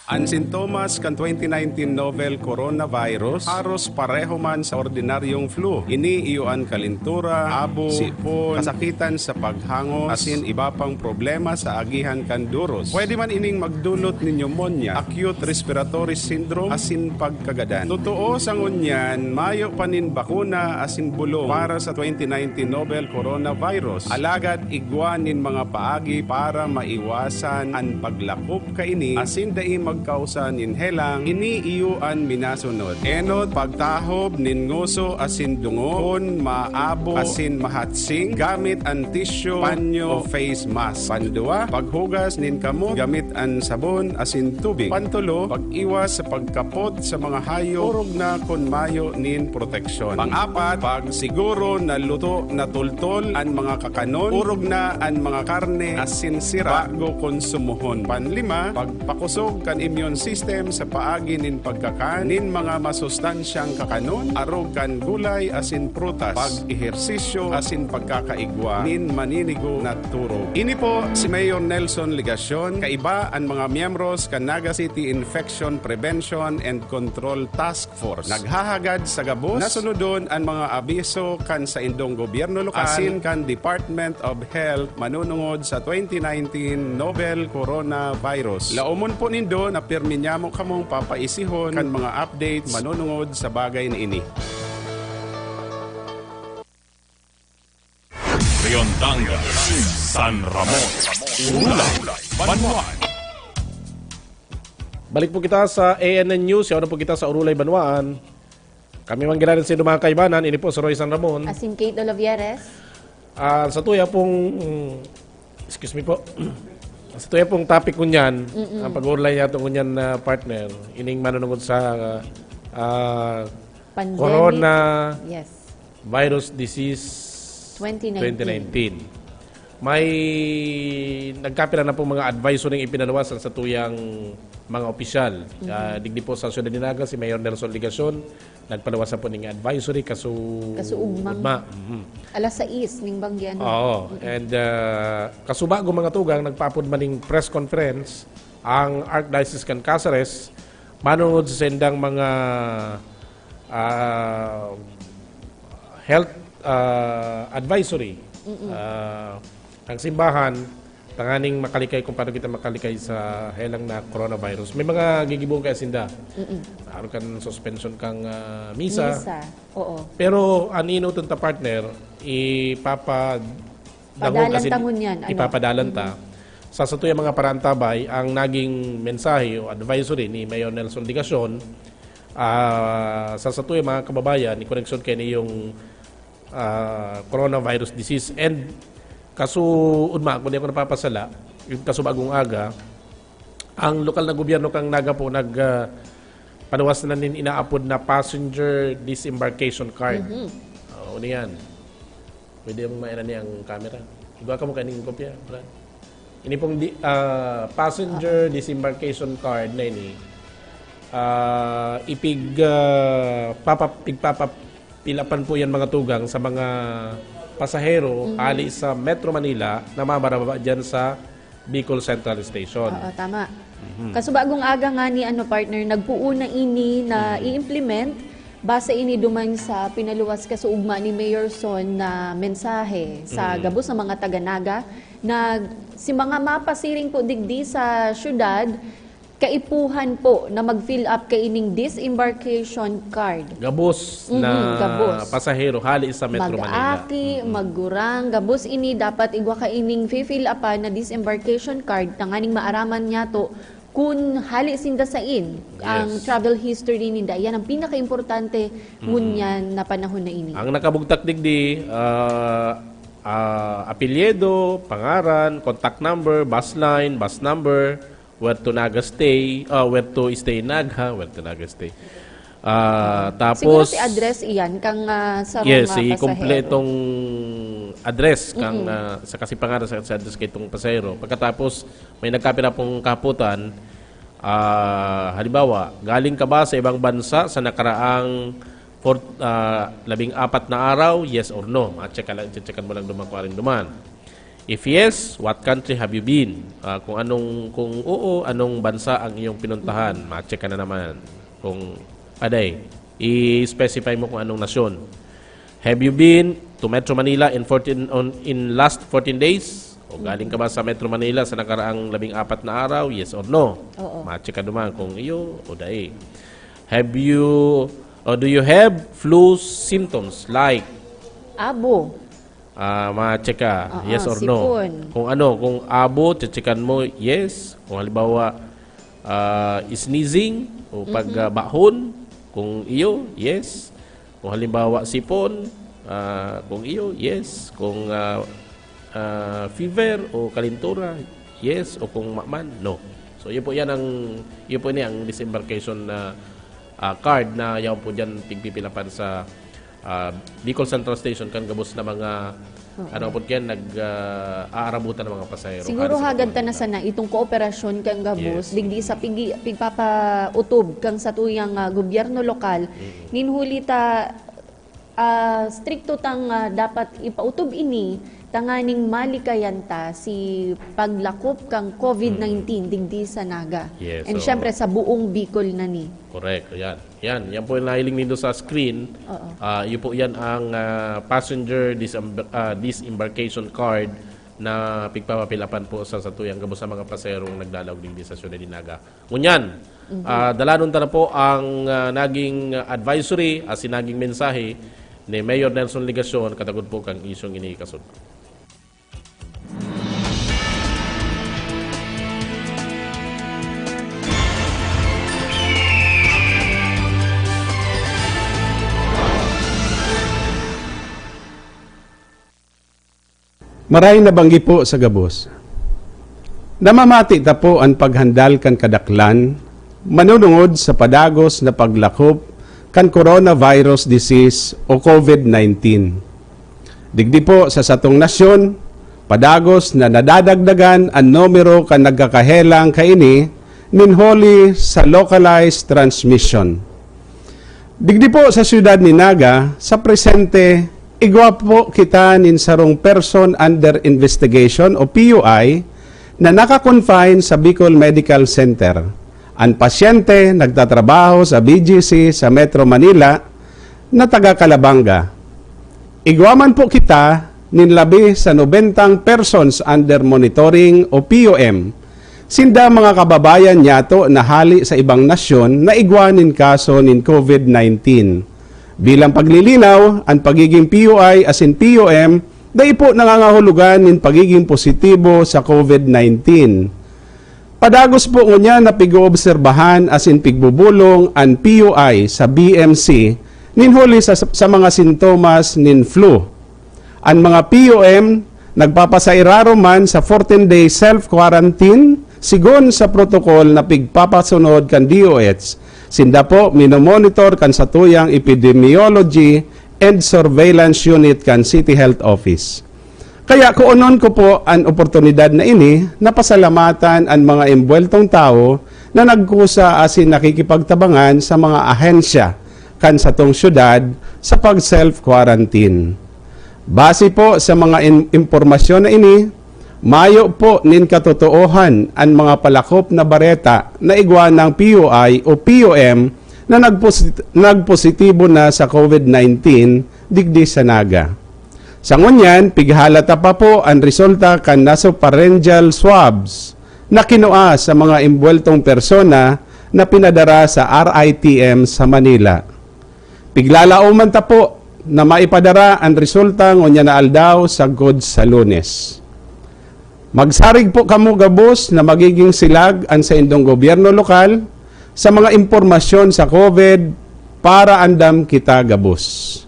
An sintomas kan twenty nineteen novel coronavirus haros pareho man sa ordinaryong flu. Ini iyo an kalintura, abo, sipon, kasakitan sa paghangos, asin iba pang problema sa agihan kan duros. Pwede man ining magdulot nin pneumonia, acute respiratory syndrome, asin pagkagadan. Totoo sa ngunyan, mayo pa nin bakuna asin bulong para sa twenty nineteen novel coronavirus. Alagad igwa nin mga paagi para maiwasan an paglakop kaini asin dai magkausa nin helang, ini iyo an minasunod. Enot, pagtahob nin ngoso asin dungo kon maabo asin mahatsing gamit an tissue, panyo o face mask. Pandua, paghugas nin kamot gamit an sabon asin tubig. Pantulo, pag-iwas sa pagkapot sa mga hayop, orog na kon mayo nin proteksyon. Pang-apat, pagsiguro na luto na toltol an mga kakanon, orog na an mga karne asin sira bago konsumohon. Panlima, pagpakosog kan immune system sa paagi nin pagkakan nin mga masustansyang kakanon, arog kan gulay asin prutas, pag-ehersisyo asin pagkakaigwa nin maninigo na turog. Ini po si Mayor Nelson Legacion, kaiba an mga miyembros kan Naga City Infection Prevention and Control Task Force. Naghahagad sa gabos na sunodon an mga abiso kan saindong gobyerno lokal asin kan Department of Health manunungod sa twenty nineteen novel coronavirus. Laomon po nindo na pirmi nyamo kamong papaisihon kan mga updates manunungod sa bagay na ini. Riondangan, San Ramon, Urulay, Banwaan. Balik po kita sa A N N News, yaon na po kita sa Urulay, Banwaan. Kami man giranin sa inyo, mga kaibanan, ini po si Roy San Ramon. Asin Kate Olavieres. Ah, sa tuya pong, excuse me po, sa tuya pong topic ngunyan, Mm-mm. ang pag-uurlay niya itong ngunyan na partner, ining manunungod sa ah, Pandemic. Corona Yes. virus disease Twenty nineteen. twenty nineteen. May nagkapira na pong mga advisory ang ipinaluwas sa tuyang mga opisyal. Mhm. Ah, digdi po sa Siyudad ni Naga, si Mayor Nelson Legacion, nagpaluwas na po ning advisory kasu-, Kasuugmang. ugma. Mhm. Alas sais ning banggian. Oo. Mhm. And, ah, kasubago mga tugang, nagpaapod man ning press conference ang Archdiocese kan Caceres, manungod sa sindang mga, ah, health, ah, advisory, Mm-mm. ah, ang simbahan, tanganing makalikay kung paano kita makalikay sa helang na coronavirus. May mga gigibohon kaya sinda. Mm-mm. Aron kan suspension kang, ah, misa. Misa, oo. Pero an inuton ta, partner, ipapa- Dahon Padalan kasi ta ngunyan, ano? ipapadalan ta. Mm. Sa satuya mga parantabay, ang naging mensahe o advisory ni Mayor Nelson Legacion, ah, sa satuya mga kababayan, in koneksyon kay niyong, ah, coronavirus disease. And kasuugma, kung di ako napapasala, yung kasubagong aga, ang lokal na gobyerno kang Naga po nag, ah, paluwas na nin inaapod na passenger disembarkation card. Mhm. Oo, ano yan? Pwede mong maina niya ang camera. Igwa ka mo kaning kopya, Brad. Ini pong di-, ah, passenger Oo. disembarkation card na ini, ah, ipig, ah, papa-, pigpapapilapan po yan, mga tugang, sa mga pasahero Mhm. hali sa Metro Manila na mamarababa dyan sa Bicol Central Station. Oo, tama. Mhm. Kasubagong aga nga ni, ano, partner, nagpoon na ini na Mhm. i-implement. Base ini duman sa pinaluwas kasuugma ni Mayor Son na mensahe sa Mhm. gabos na mga taga-Naga na si mga mapasiring po digdi sa syudad, kaipuhan po na mag-fill up kaining disembarkation card. Gabos Mhm, na gabos. pasahero hali sa Metro Manila. Mag-aki, Mhm. maggurang, gabos ini dapat igwa kaining fi-fill upan na disembarkation card tanganing maaraman niyato Kun hali sinda sain ang Yes. travel history ninda, yan ang pinakaimportante ngunyan na panahon na ini. Ang nakabugtak digdi, ah, ah, apelyido, pangaran, contact number, bus line, bus number, where to Naga stay, ah, where to stay in Naga, where to Naga stay. Ah, Siguro tapos si address iyan kang ah, sa Yes, mga si pasahero. Kompletong address kang ah, sa kasi pangaran sa, sa address kay itong pasahero. Pagkatapos may nagkapira pong kahaputan, ah, halimbawa, galing ka ba sa ibang bansa sa nakaraang four, ah, labing apat na araw? Yes or no? Ma-check ka lang, checkan mo lang duman kung aring duman. If yes, what country have you been? Ah, kung anong kung oo, anong bansa ang iyong pinuntahan? Ma-check ka na naman. Kung aday, i-specify mo kung anong nasyon. Have you been to Metro Manila in fourteen on in last fourteen days? O galing ka ba sa Metro Manila sa nakaraang labing apat na araw? Yes or no? Oo. Ma-check ka duman kung iyo o dai. Have you or do you have flu symptoms like Abo. Ah, ma-check ka, Ah, yes ah, or no? sipon. Kung ano, kung abo, chechekan mo, yes. Kung halimbawa, ah, sneezing o pagbahon, kung iyo, yes. Kung halimbawa, sipon, ah, kung iyo, yes. Kung ah, ah, fever o kalintura, yes. O kung maman, no. So, yun po yan ang, yun po ini ang disembarkation na ah, card na yaon po dyan pigpipilapan sa ah, Bicol Central Station kan gabos na mga ano po yan nag ah, aarabutan ng mga pasahero. Siguro Hali sa hagad ta Bicol. na sana itong kooperasyon kan gabos, Yes. digdi sa pigi, pigpapautob kang satuyang ah, gobyerno lokal, nin huli ta ah, strikto tang ah, dapat ipautob ini tanganing malikayan ta si paglakop kang COVID nineteen digdi sa Naga. Yes, And so- syempre sa buong Bicol na ni. Correct, yan. Yan, yan po yung nahiling nindo sa screen. Oo. Ah, yun po yan ang ah, passenger disembar- ah, disembarkation card na pigpapapilapan po sa satuyang gabos sa mga paserong nagdalaw digdi sa Ciudad de Naga. Ngunyan, ah, dalanon ta na po ang ah, naging advisory, asin naging mensahe ni Mayor Nelson Legacion, katagod po kang isyong ini kasudlo. Maray na banggi po sa gabos. Namamati ta po an paghandal kan kadaklan manunungod sa padagos na paglakop kan coronavirus disease o COVID nineteen. Digdi po sa satong nasyon, padagos na nadadagdagan an numero kan nagkakahelang kaini nin huli sa localized transmission. Digdi po sa siyudad ni Naga, sa presente, igwa po kita nin sarong person under investigation o P U I na naka-confine sa Bicol Medical Center. An pasyente nagtatrabaho sa B G C sa Metro Manila na taga Calabanga. Igwa man po kita nin labi sa nobentang persons under monitoring o P U M. Sinda mga kababayan niyato na hali sa ibang nasyon na igwa nin kaso nin COVID nineteen. Bilang paglilinaw, an pagiging P U I asin P U M dai po nangangahulugan nin pagiging positibo sa COVID nineteen. Padagos po ngunyan na pig-oobserbahan asin pigbubulong an P U I sa B M C nin huli sa, sa mga sintomas nin flu. An mga P U M nagpapasairarom man sa fourteen-day self-quarantine sigon sa protocol na pigpapasunod kan D O H. Sinda po minomonitor kan satuyang epidemiology and surveillance unit kan City Health Office. Kaya kuonon ko po an oportunidad na ini na pasalamatan an mga embuweltong tawo na nagkusa asin nakikipagtabangan sa mga ahensya kan satong syudad sa pag-self-quarantine. Base po sa mga in- impormasyon na ini, mayo po nin katotoohan an mga palakop na bareta na igwa ng P U I o P U M na nagposit- nagpositibo na sa COVID nineteen digdi sa Naga. Sa ngunyan, pighalata pa po an resulta kan nasopharyngeal swabs na kinua sa mga embuweltong persona na pinadara sa R I T M sa Manila. Piglalaoman ta po na maipadara an resulta ngunyan na aldaw sagkod sa Lunes. Magsarig po kamo gabos na magiging silag an saindong gobyerno lokal sa mga impormasyon sa COVID para andam kita gabos.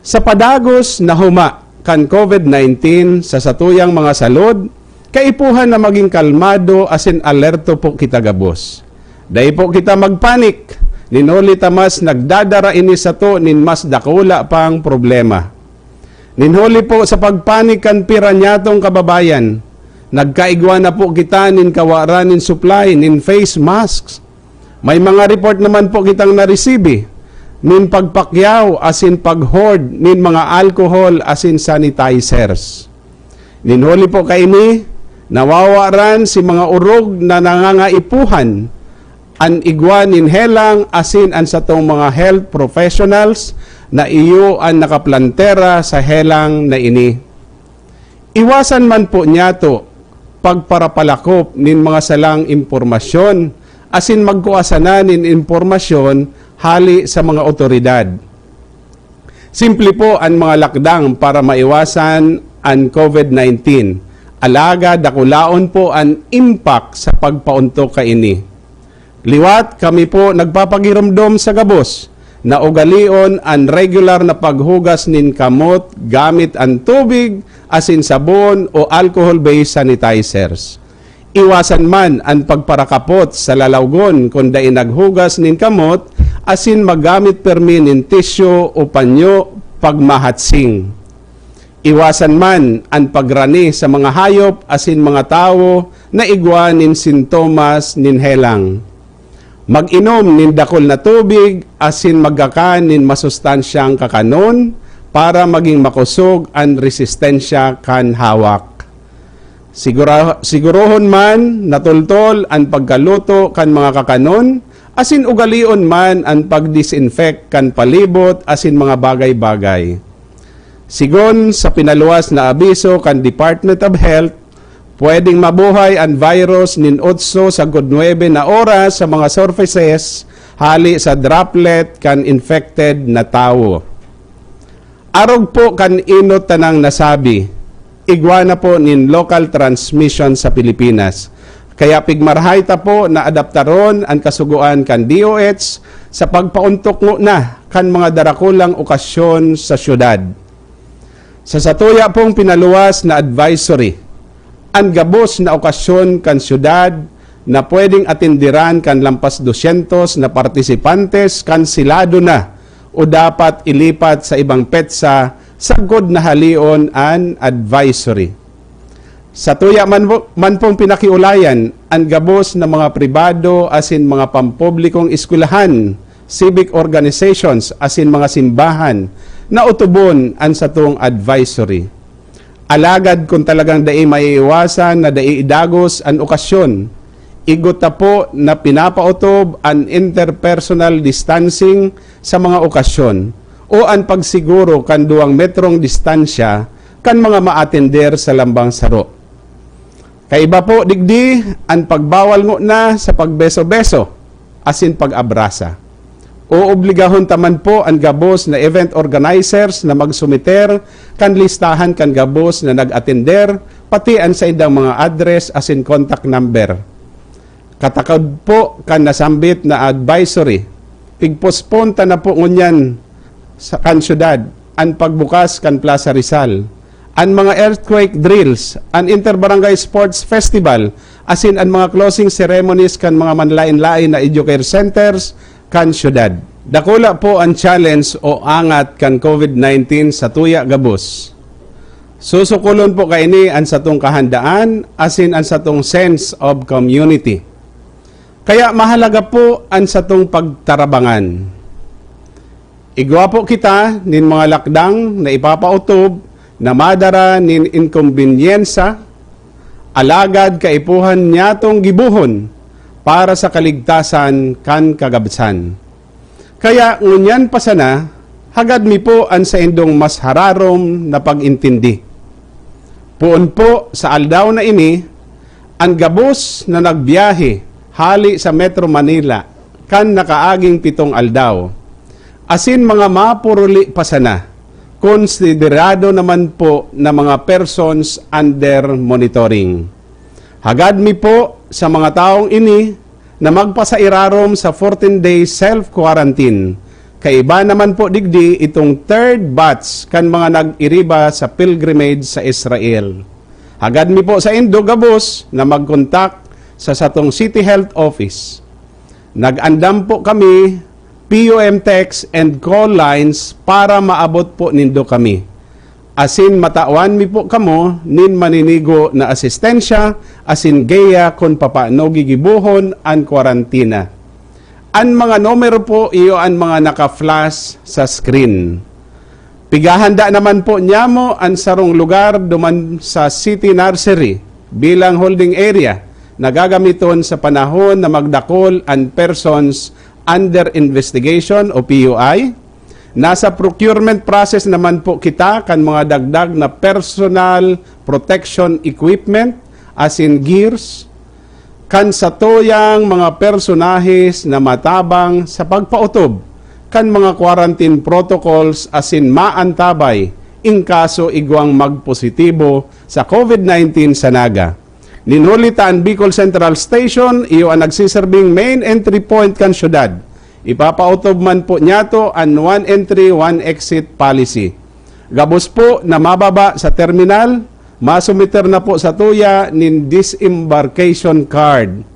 Sa padagos na huma kan COVID nineteen sa satuyang mga salud, kaipuhan na maging kalmado asin alerto po kita gabos. Dai po kita magpanik, nin huli ta mas nagdadara ini sato nin mas dakula pang problema. Nin huli po sa pagpanik kan pira nyatong kababayan, nagkaigwa na po kita nin kawaran nin supply nin face masks. May mga report naman po kitang naresibi nin pagpakyaw asin pag-hoard nin mga alcohol asin sanitizers. Nin huli po kaini, nawawaran si mga orog na nangangaipuhan an igwa nin helang asin an satong mga health professionals na iyo an nakaplantera sa helang na ini. Iwasan man po niyato pagparapalakop nin mga salang impormasyon asin magkua sana nin impormasyon hali sa mga awtoridad. Simple po an mga lakdang para maiwasan an COVID nineteen, alagad dakulaon po an impact sa pagpaontok kaini. Liwat kami po nagpapagiromdom sa gabos na ugalion an regular na paghugas nin kamot gamit an tubig asin sabon o alcohol-based sanitizers. Iwasan man an pagparakapot sa lalawgon kun dai naghugas nin kamot asin maggamit permi nin tisyo o panyo pagmahatsing. Iwasan man an pagrani sa mga hayop asin mga tawo na igwa nin sintomas nin helang. Mag-inom nin dakul na tubig asin magkakan nin masustansyang kakanon para magin makosog an resistensya kan hawak. Sigura-, sigurohon man na toltol an pagkaluto kan mga kakanon asin ugalion man an pag-disinfect kan palibot asin mga bagay-bagay. Sigon sa pinaluwas na abiso kan Department of Health, pwedeng mabuhay an virus nin otso sagkod nuebe na oras sa mga surfaces hali sa droplet kan infected na tawo. Arog po kan inot tanang nasabi, igwa na po nin local transmission sa Pilipinas. Kaya pigmarahay ta po na adaptaron an kasugoan kan D O H sa pagpaontok ngona kan mga darakulang okasyon sa syudad. Sa satuya pong pinaluwas na advisory, an gabos na okasyon kan syudad na pwedeng atenderan kan lampas dosyentos na partisipantes kanselado na o dapat ilipat sa ibang petsa sagkod na halion an advisory. Satuya man, man pong pinakiulayan an gabos na mga pribado asin mga pampublikong eskwelahan, civic organizations asin mga simbahan na otobon an satong advisory. Alagad kun talagang dai maiiwasan na dai idagos an okasyon, igwa ta po na pinapaotob an interpersonal distancing sa mga okasyon o an pagsiguro kan duwang metrong distansya kan mga maatender sa lambang saro. Kaiba po digdi an pagbawal ngona sa pagbeso-beso asin pag-abrasa. Oobligahon ta man po an gabos na event organizers na magsumiter kan listahan kan gabos na nag-atender, pati an saindang mga address asin contact number. Katakod po kan nasambit na advisory, pigpospon ta na po ngunyan sa kan syudad an pagbukas kan Plaza Rizal, an mga earthquake drills, an Inter-Barangay Sports Festival, asin an mga closing ceremonies kan mga manlaen-laen na educare centers kan syudad. Dakula po an challenge o angat kan COVID nineteen sa tuya gabos. Susukolon po kaini an satong kahandaan asin an satong sense of community. Kaya mahalaga po an satong pagtarabangan. Igwa po kita nin mga lakdang na ipapaotob na madara nin inkombenyensa, alagad kaipuhan niyatong gibohon para sa kaligtasan kan kagabsan. Kaya ngunyan pa sana, hagad mi po an saindong mas hararom na pag-intindi. Poon po sa aldaw na ini, an gabos na nagbiyahe hali sa Metro Manila kan nakaaging pitong aldaw, asin mga mapuruli pa sana, konsiderado naman po na mga persons under monitoring. Hagad mi po sa mga taong ini na magpasairarom sa fourteen-day self-quarantine. Kaiba naman po digdi itong third batch kan mga nag-iriba sa pilgrimage sa Israel. Hagad mi po saindo gabos na mag-contact sa satong City Health Office. Nag-andam po kami P U M text and call lines para maabot po nindo kami. Asin matawan mi po kamo nin maninigo na asistensya asin giya kun papaano gigibohon an kwarantina. An mga numero po iyo an mga naka-flash sa screen. Pighahanda naman po niyamo an sarong lugar duman sa City Nursery bilang holding area na gagamiton sa panahon na magdakol an persons under investigation o P U I. Nasa procurement process naman po kita kan mga dagdag na personal protection equipment asin gears kan satuyang mga personahes na matabang sa pagpaotob kan mga quarantine protocols asin maantabay in kaso igwang magpositibo sa COVID nineteen sa Naga. Nin huli ta an Bicol Central Station, iyo an nagsiserbing main entry point kan syudad. Ipapaotob man po niyato an one entry, one exit policy. Gabos po na mababa sa terminal, masumiter na po sa tuya nin disembarkation card.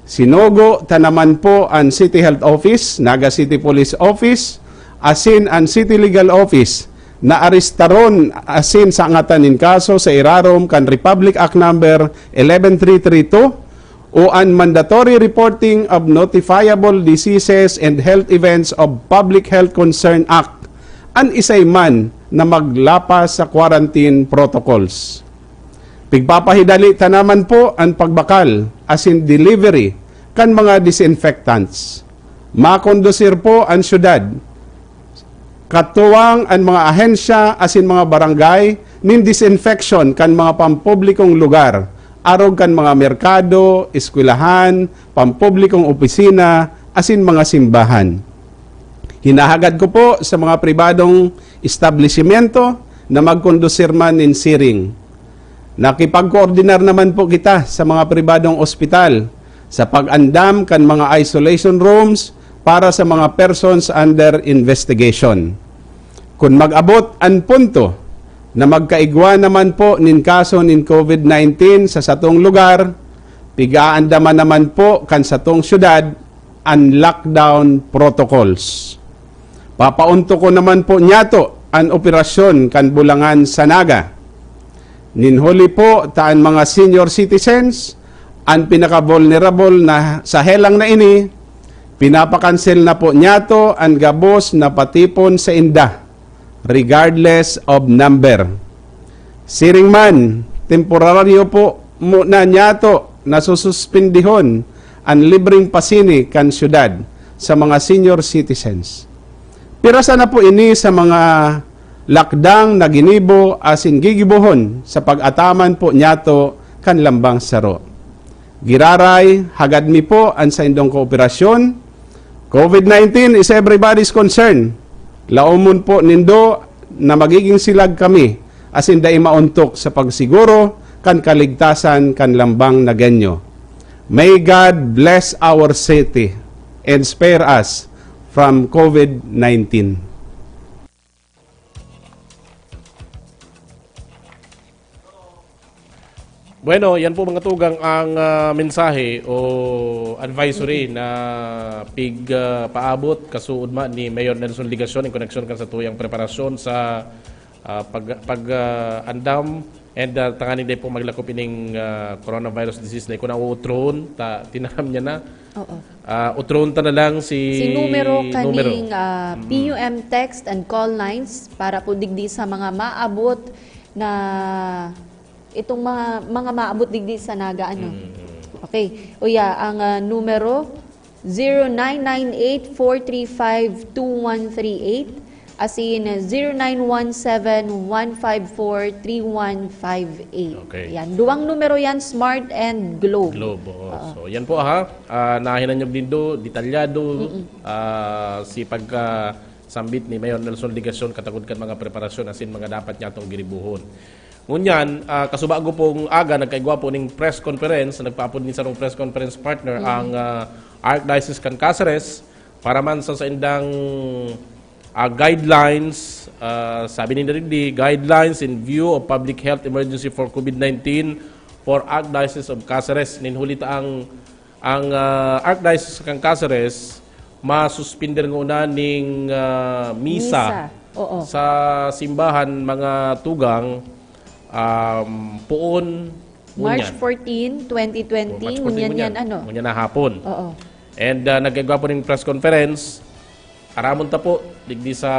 Sinugo ta naman po an City Health Office, Naga City Police Office, asin an City Legal Office na arestaron asin sangatan nin kaso sa irarom kan Republic Act Number eleven three three two o an Mandatory Reporting of Notifiable Diseases and Health Events of Public Health Concern Act, an isay man na maglapas sa quarantine protocols. Pigpapahidali ta naman po an pagbakal asin delivery kan mga disinfectants. Makondusir po an syudad. Katuwang an mga ahensya asin mga barangay nin disinfection kan mga pampublikong lugar, arog kan mga merkado, eskwelahan, pampublikong opisina, asin mga simbahan. Hinahagad ko po sa mga pribadong establisimyento na magkondusir man nin siring. Nakipagkoordinar naman po kita sa mga pribadong ospital sa pag-andam kan mga isolation rooms para sa mga persons under investigation. Kun mag-abot an punto na magkaigwa naman po nin kaso nin COVID nineteen sa satong lugar, pigaandaman naman po kan satong syudad an lockdown protocols. Papaonto ko naman po niyato an operasyon kan Bulangan sa Naga. Nin huli po ta an mga senior citizens, an pinaka-vulnerable na sa helang na ini, pinapakansel na po niyato an gabos na patipon sa inda, regardless of number. Siring man, temporaryo po muna niyato nasususpindihon an libreng pasini kan syudad sa mga senior citizens. Pira sana po ini sa mga lakdang na ginibo asin gigibohon sa pag-ataman po niyato kan lambang saro. Giraray, hagad mi po an saindong kooperasyon. COVID nineteen is everybody's concern. Laomon po nindo na magiging silag kami asin dai maontok sa pagsiguro kan kaligtasan kan lambang Nagueño. May God bless our city and spare us from COVID nineteen. Bueno, yan po mga tugang ang, ah, mensahe o advisory na pig, ah, paabot kasuod man ni Mayor Nelson Legacion in koneksyon kan satuyang preparasyon sa, ah, pag, pag, ah, andam and, ah, tanganing dai po maglakop ining, ah, coronavirus disease na kun nauutrohon ta tinaram niya na. Oo. Ah, utrohon ta na lang si Si numero numero. kaning, ah, Mm. P U M text and call lines para po digdi sa mga maabot na itong mga, mga maabot digdi sa Naga, ano? Mm. Okay. O ya, ang, ah, numero, zero nine nine eight four three five two one three eight, as in, zero nine one seven one five four three one five eight. Okay. Yan. Duwang numero yan, Smart and Globe. Globe, oo. Oo. So, yan po, ha. Ah, nahinanyog nindo, detalyado, Mm-mm. ah, si pagka Sambit ni Mayor Nelson Legacion katagod kan mga preparasyon asin mga dapat niyatong giribuhon. Ngunyan, ah, kasubago pong aga, nagkaigwa po ning press conference, nagpaapod nin sarong press conference partner ang, ah, Archdiocese kan Caceres para man sa saindang, ah, guidelines, ah, sabi ni Darigdi, guidelines in view of public health emergency for COVID nineteen for Archdiocese of Caceres. Nin huli ta ang, ang, ah, Archdiocese kan Caceres, masuspender nguna ning, ah, misa Misa. Oo. sa simbahan, mga tugang, um, poon March ngunyan. fourteen, twenty twenty, O, March fourteen ngunyan ngunyan. yan, ano? Ngunyan na hapon. Oo. And, ah, nagkagwa po ning press conference. Aramon ta po, digdi sa,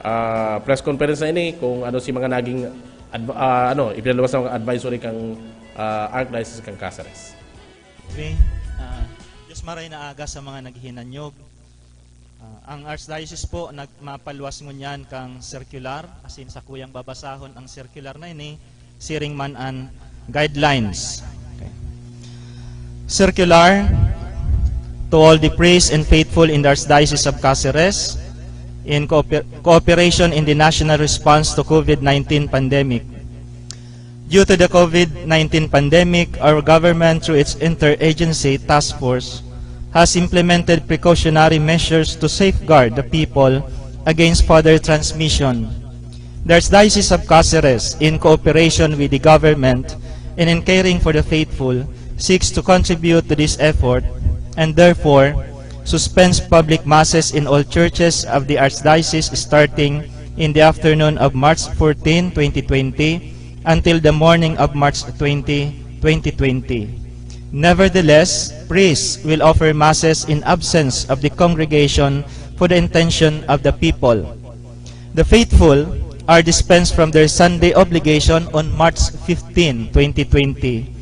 ah, press conference na ini, kung ano si mga naging adv-, ah, ano, ipinaluwas ng mga advisory kang, ah, Archdiocese kang Caceres. Okay. Ah, Diyos maray na aga sa mga naghihinanyog. Ah, ang Archdiocese po nagmapaluwas ngunyan kang circular, asin sakuyang babasahon ang circular na ini, siring man an guidelines. Okay. Circular to all the priests and faithful in the Archdiocese of Caceres in cooper-, cooperation in the national response to COVID nineteen pandemic. Due to the COVID nineteen pandemic, our government, through its interagency task force, has implemented precautionary measures to safeguard the people against further transmission. The Archdiocese of Caceres, in cooperation with the government and in caring for the faithful, seeks to contribute to this effort and therefore suspends public masses in all churches of the Archdiocese starting in the afternoon of March fourteen, twenty twenty, until the morning of March twenty, twenty twenty. Nevertheless, priests will offer masses in absence of the congregation for the intention of the people. The faithful are dispensed from their Sunday obligation on March fifteen, twenty twenty,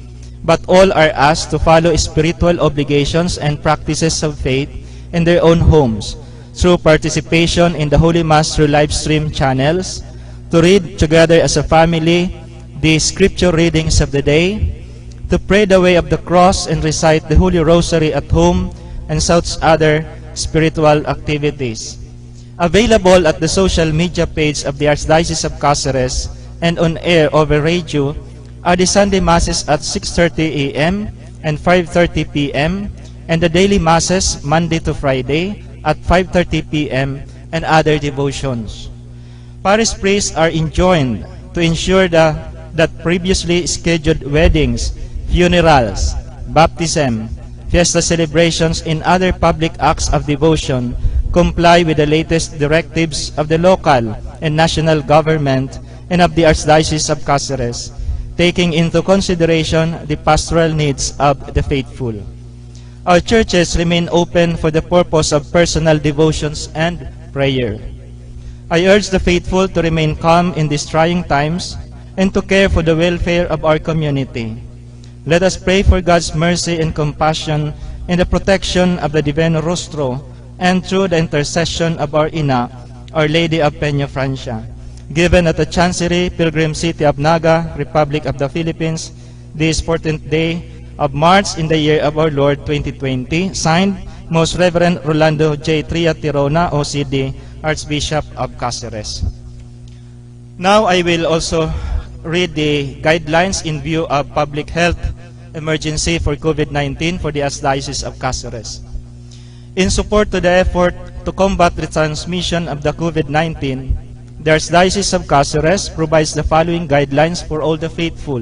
but all are asked to follow spiritual obligations and practices of faith in their own homes through participation in the Holy Mass through live stream channels, to read together as a family the scripture readings of the day, to pray the way of the cross and recite the Holy Rosary at home, and such other spiritual activities. Available at the social media page of the Archdiocese of Caceres and on air over radio are the Sunday Masses at six thirty A M and five thirty P M, and the daily Masses Monday to Friday at five thirty P M, and other devotions. Parish priests are enjoined to ensure the, that previously scheduled weddings, funerals, baptism, fiesta celebrations, and other public acts of devotion comply with the latest directives of the local and national government and of the Archdiocese of Caceres, taking into consideration the pastoral needs of the faithful. Our churches remain open for the purpose of personal devotions and prayer. I urge the faithful to remain calm in these trying times and to care for the welfare of our community. Let us pray for God's mercy and compassion in the protection of the Divino Rostro and through the intercession of our Ina, Our Lady of Peña Francia, given at the Chancery, Pilgrim City of Naga, Republic of the Philippines, this fourteenth day of March in the year of our Lord twenty twenty. Signed, Most Reverend Rolando J Tria Tirona, O C D, Archbishop of Caceres. Now I will also read the guidelines in view of public health emergency for COVID nineteen for the Archdiocese of Caceres. In support to the effort to combat the transmission of the COVID nineteen, the Archdiocese of Caceres provides the following guidelines for all the faithful.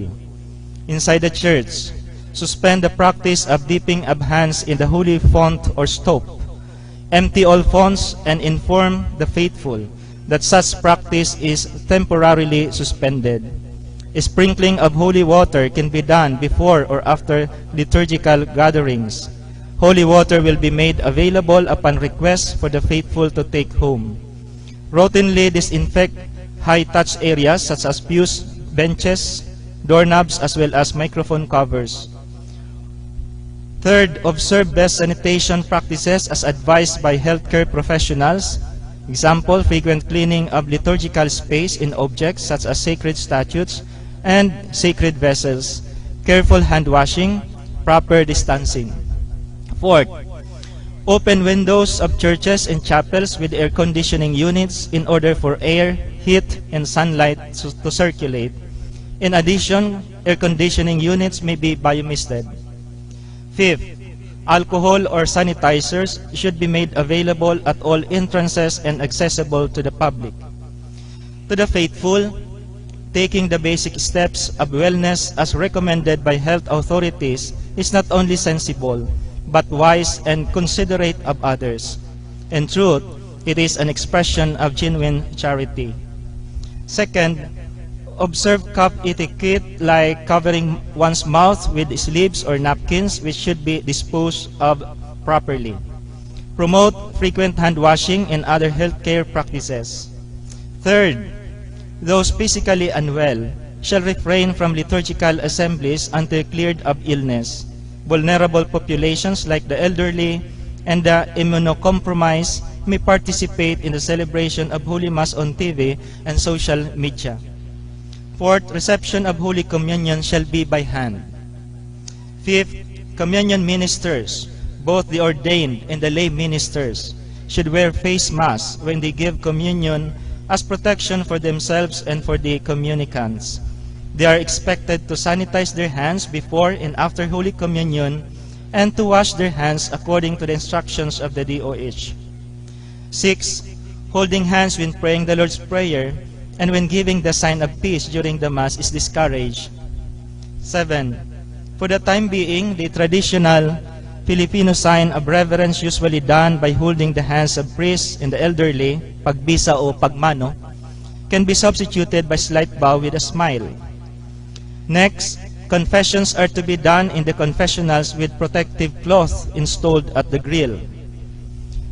Inside the church, suspend the practice of dipping of hands in the holy font or stop. Empty all fonts and inform the faithful that such practice is temporarily suspended. Sprinkling of holy water can be done before or after liturgical gatherings. Holy water will be made available upon request for the faithful to take home. Routinely disinfect high-touch areas such as pews, benches, doorknobs, as well as microphone covers. Third, observe best sanitation practices as advised by healthcare professionals. Example, frequent cleaning of liturgical space and objects such as sacred statues and sacred vessels. Careful hand washing, proper distancing. Fourth, Open windows of churches and chapels with air conditioning units in order for air, heat, and sunlight to, to circulate. In addition, air conditioning units may be biomisted. Fifth, alcohol or sanitizers should be made available at all entrances and accessible to the public. To the faithful, taking the basic steps of wellness as recommended by health authorities is not only sensible, but wise and considerate of others. In truth, it is an expression of genuine charity. Second, observe cup etiquette like covering one's mouth with sleeves or napkins, which should be disposed of properly. Promote frequent hand washing and other healthcare practices. Third, those physically unwell shall refrain from liturgical assemblies until cleared of illness. Vulnerable populations like the elderly and the immunocompromised may participate in the celebration of Holy Mass on T V and social media. Fourth, reception of Holy Communion shall be by hand. Fifth, communion ministers, both the ordained and the lay ministers, should wear face masks when they give communion as protection for themselves and for the communicants. They are expected to sanitize their hands before and after Holy Communion and to wash their hands according to the instructions of the D O H. Six, holding hands when praying the Lord's Prayer and when giving the sign of peace during the Mass is discouraged. Seven, for the time being, the traditional Filipino sign of reverence usually done by holding the hands of priests and the elderly, pagbisa o pagmano, can be substituted by slight bow with a smile. Next, confessions are to be done in the confessionals with protective cloth installed at the grill.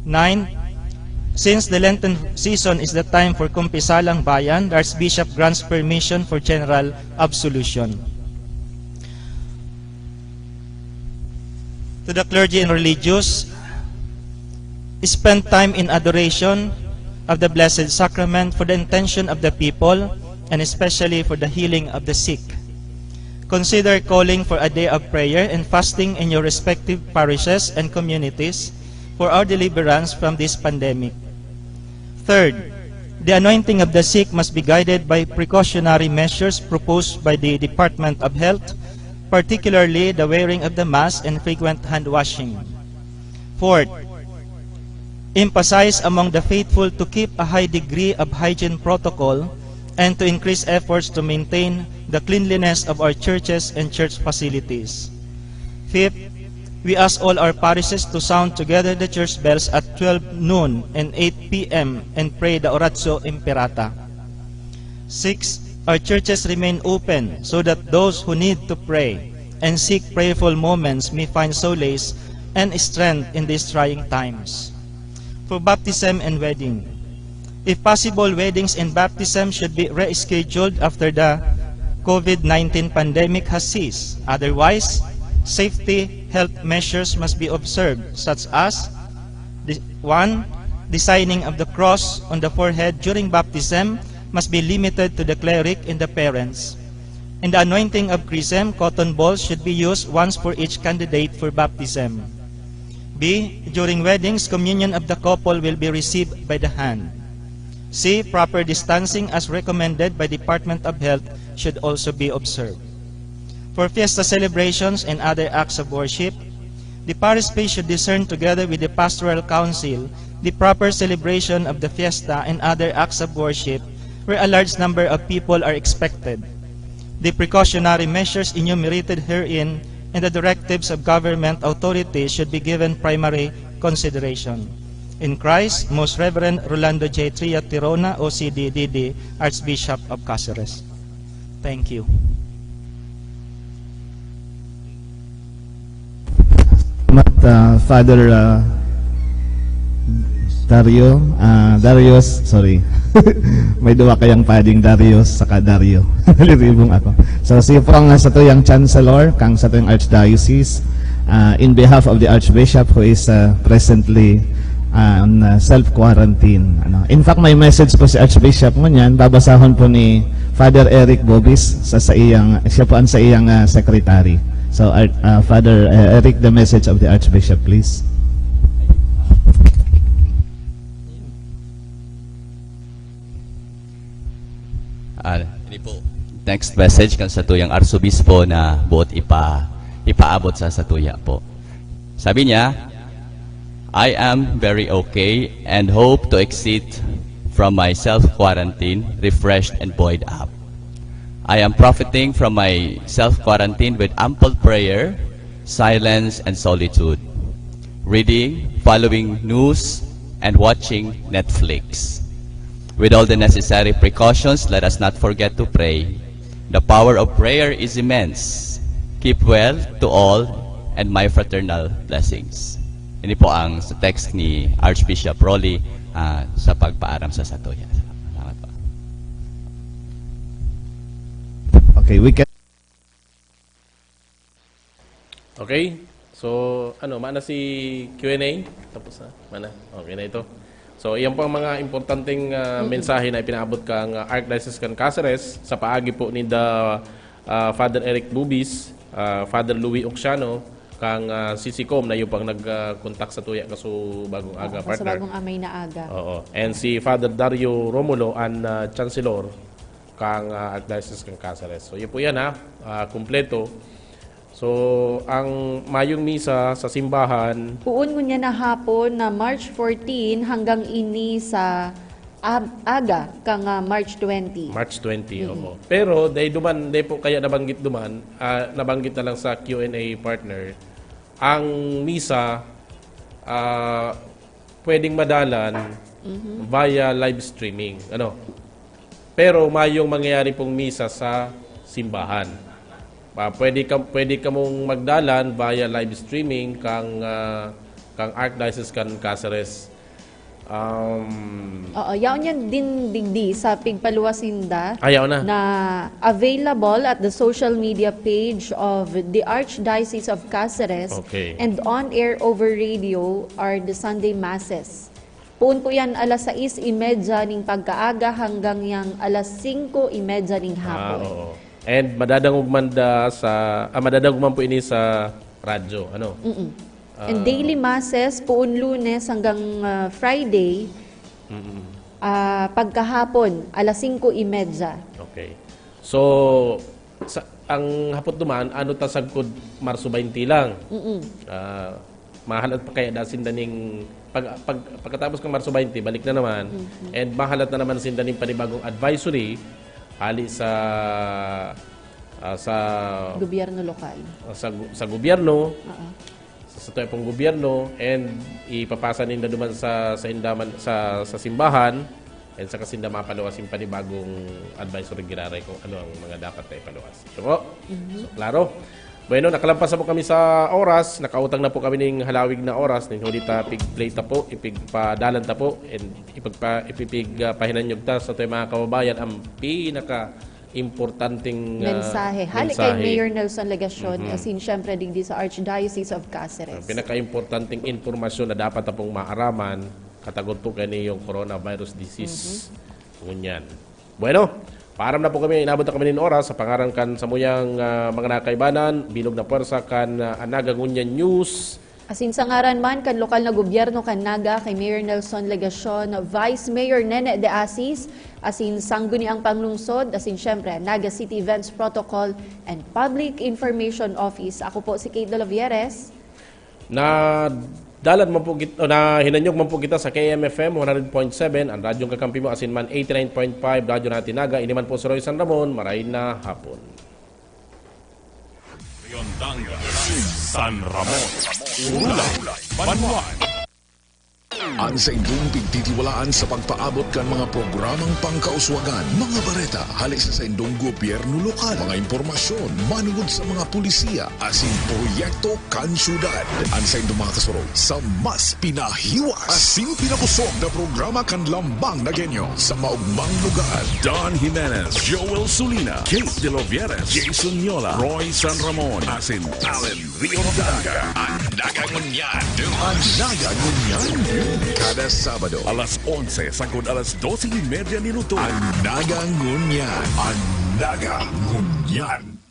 Nine, since the Lenten season is the time for kumpisalang bayan, the Archbishop grants permission for general absolution. To the clergy and religious, spend time in adoration of the Blessed Sacrament for the intention of the people and especially for the healing of the sick. Consider calling for a day of prayer and fasting in your respective parishes and communities for our deliverance from this pandemic. Third, the anointing of the sick must be guided by precautionary measures proposed by the Department of Health, particularly the wearing of the mask and frequent hand washing. Fourth, emphasize among the faithful to keep a high degree of hygiene protocol and to increase efforts to maintain the cleanliness of our churches and church facilities. Fifth, we ask all our parishes to sound together the church bells at twelve noon and eight p m and pray the Oratio Imperata. Six, our churches remain open so that those who need to pray and seek prayerful moments may find solace and strength in these trying times. For baptism and wedding, if possible, weddings and baptism should be rescheduled after the COVID nineteen pandemic has ceased. Otherwise, safety health measures must be observed, such as the, one, the signing of the cross on the forehead during baptism must be limited to the cleric and the parents. And the anointing of chrism, cotton balls, should be used once for each candidate for baptism. B, during weddings, communion of the couple will be received by the hand. C, proper distancing as recommended by Department of Health should also be observed. For fiesta celebrations and other acts of worship, the parish priest should discern together with the pastoral council the proper celebration of the fiesta and other acts of worship where a large number of people are expected. The precautionary measures enumerated herein and the directives of government authorities should be given primary consideration. In Christ, Most Reverend Rolando J. Tria Tirona, O C D D D, Archbishop of Caceres. Thank you. Salamat, ah, Father, ah, Dario, ah, Darius, sorry. May duwa kayang pading, Darius saka Dario. Naliribong ako. So, siya po ang, ah, satuyang Chancellor kang satuyang Archdiocese, ah, in behalf of the Archbishop who is, ah, presently, ah, on, ah, self-quarantine. Ano. In fact, may message po si Archbishop ngunyan, babasahon po ni Father Eric Bobis sa, sa iyang, siya po ang sa iyang, ah, secretary. So, Ar-, ah, Father, ah, Eric, the message of the Archbishop, please. Text message kan satuyang arsobispo na buot ipa-, ipaabot sa satuya po. Sabi niya, "I am very okay and hope to exit from my self-quarantine refreshed and buoyed up. I am profiting from my self-quarantine with ample prayer, silence, and solitude. Reading, following news, and watching Netflix. With all the necessary precautions, let us not forget to pray. The power of prayer is immense. Keep well to all and my fraternal blessings." Ini po ang sa text ni Archbishop Rolly, ah, sa pagpaaram sa satuya. Salamat po. Okay, we can Okay? So, ano, mana si Q and A? Tapos na? Mana? Okay na ito. So, iyan po ang mga importanteng ah, mensahe na ipinaabot kang ah, Archdiocese kan Caceres sa paagi po ni the ah, Father Eric Bubis, ah, Father Louis Oxiano, kang ah, C C com na iyo pang nag-contact sa tuya kaso bagong aga, Oo, partner. Bagong Amay na Aga. Oo. And si Father Dario Romulo, ang ah, Chancellor kang ah, Archdiocese kan Caceres. So, yun po yan ha. Ah, kumpleto. So, ang mayong misa sa simbahan, Puon ngunyan na hapon na March fourteen hanggang ini sa ab- aga kang ah, March twenty. March twenty, oo. Pero dahil duman, dahil po kaya nabanggit duman, ah, nabanggit na lang sa Q and A, partner, ang misa ah, pwedeng madalan via live streaming. Ano? Pero mayong mangyayari pong misa sa simbahan. Ah, pwede ka pwede kamong magdalan via live streaming kang ah, kang Archdiocese kan Caceres. Um, Oo, yaon yan din digdi sa pigpaluwas ninda Ayaw na. na available at the social media page of the Archdiocese of Caceres Okay. And on air over radio are the Sunday Masses. Puon po yan alas sais y media ning pagkaaga hanggang yang alas singko y media ning Ah, hapon. Oo. And madadangog man da sa ah, madadangog man po ini sa radyo, ano? Mm-mm. And daily masses, puon Lunes hanggang ah, Friday, Mm-mm. ah, pagkahapon, alas singko y media. Okay. So, sa, ang hapot duman, ano ta sagkod Marso twenty lang. Mm-mm. Ah, mahalat pa kaya da sinda ning pag, pag, pagkatapos kan Marso twenty, balik na naman. And mahalat na naman sinda ning panibagong advisory hali sa ah, sa Gobyerno lokal. sa gu- sa gobyerno, Oo. sa satuya pong gobyerno, and ipapasa ninda duman sa sa indaman sa sa simbahan, and sa kasinda mapaluwas yung panibagong advisory giraray kung ano ang mga dapat na ipaluwas. So, po? So, klaro. Bueno, nakalampas na po kami sa oras, nakautang na po kami ning halawig na oras, nin huli ta pig-play ta po, ipigpadalan ta po, and ipagpa, ipipig ah, pahinanyog ta sa ating mga kababayan ang pinaka importanteng ah, Mensahe. Hali kay mensahe. Mayor Nelson Legacion, Mhm. as in, syempre, digdi sa Archdiocese of Caceres. Ang pinaka-importanteng impormasyon na dapat na pong maaraman, katagod po kani yung coronavirus disease. Ngunyan. Bueno, paaram na po kami, inabot na kami nin oras sa pangaran kan samuyang ah, mga nakaibanan, bilog na pwersa kan ah, Anaga Ngunyan News. Asin sa ngaran man kan lokal na gobyerno kan Naga kay Mayor Nelson Legacion, Vice Mayor Nene de Asis, asin sangguniang panglungsod, asin syempre Naga City Events Protocol and Public Information Office. Ako po si Kate Dolovieres. Na dalan man po git, o na hinanyog man po kita sa K M F M one hundred point seven, ang radyong kakampi mo, asin man eighty-nine point five, Radyo Natin Naga. Ini man po si Roy San Ramon, maray na hapon. Riondanga, San Ramon, Urulay, Banwaan. An saindong pigtitiwalaan sa pagpaabot kan mga programang pangkauswagan, mga bareta hali sa saindong gobyerno lokal, mga impormasyon manungod sa mga pulisiya asin proyekto kan syudad. An saindong mga kasurog sa mas pinahiwas asin pinakosog na programa kan Lambang Nagueño sa maugmang lugar. Don Jimenez, Joel Sulina, Kate De Lovieres, Jason Yola, Roy San Ramon, asin Alan Riondanga. An Naga Ngunyan. An Naga Ngunyan. Kada Sabado, alas onse sagkod alas dose y media nin udto. An Naga Ngunyan. An Naga Ngunyan.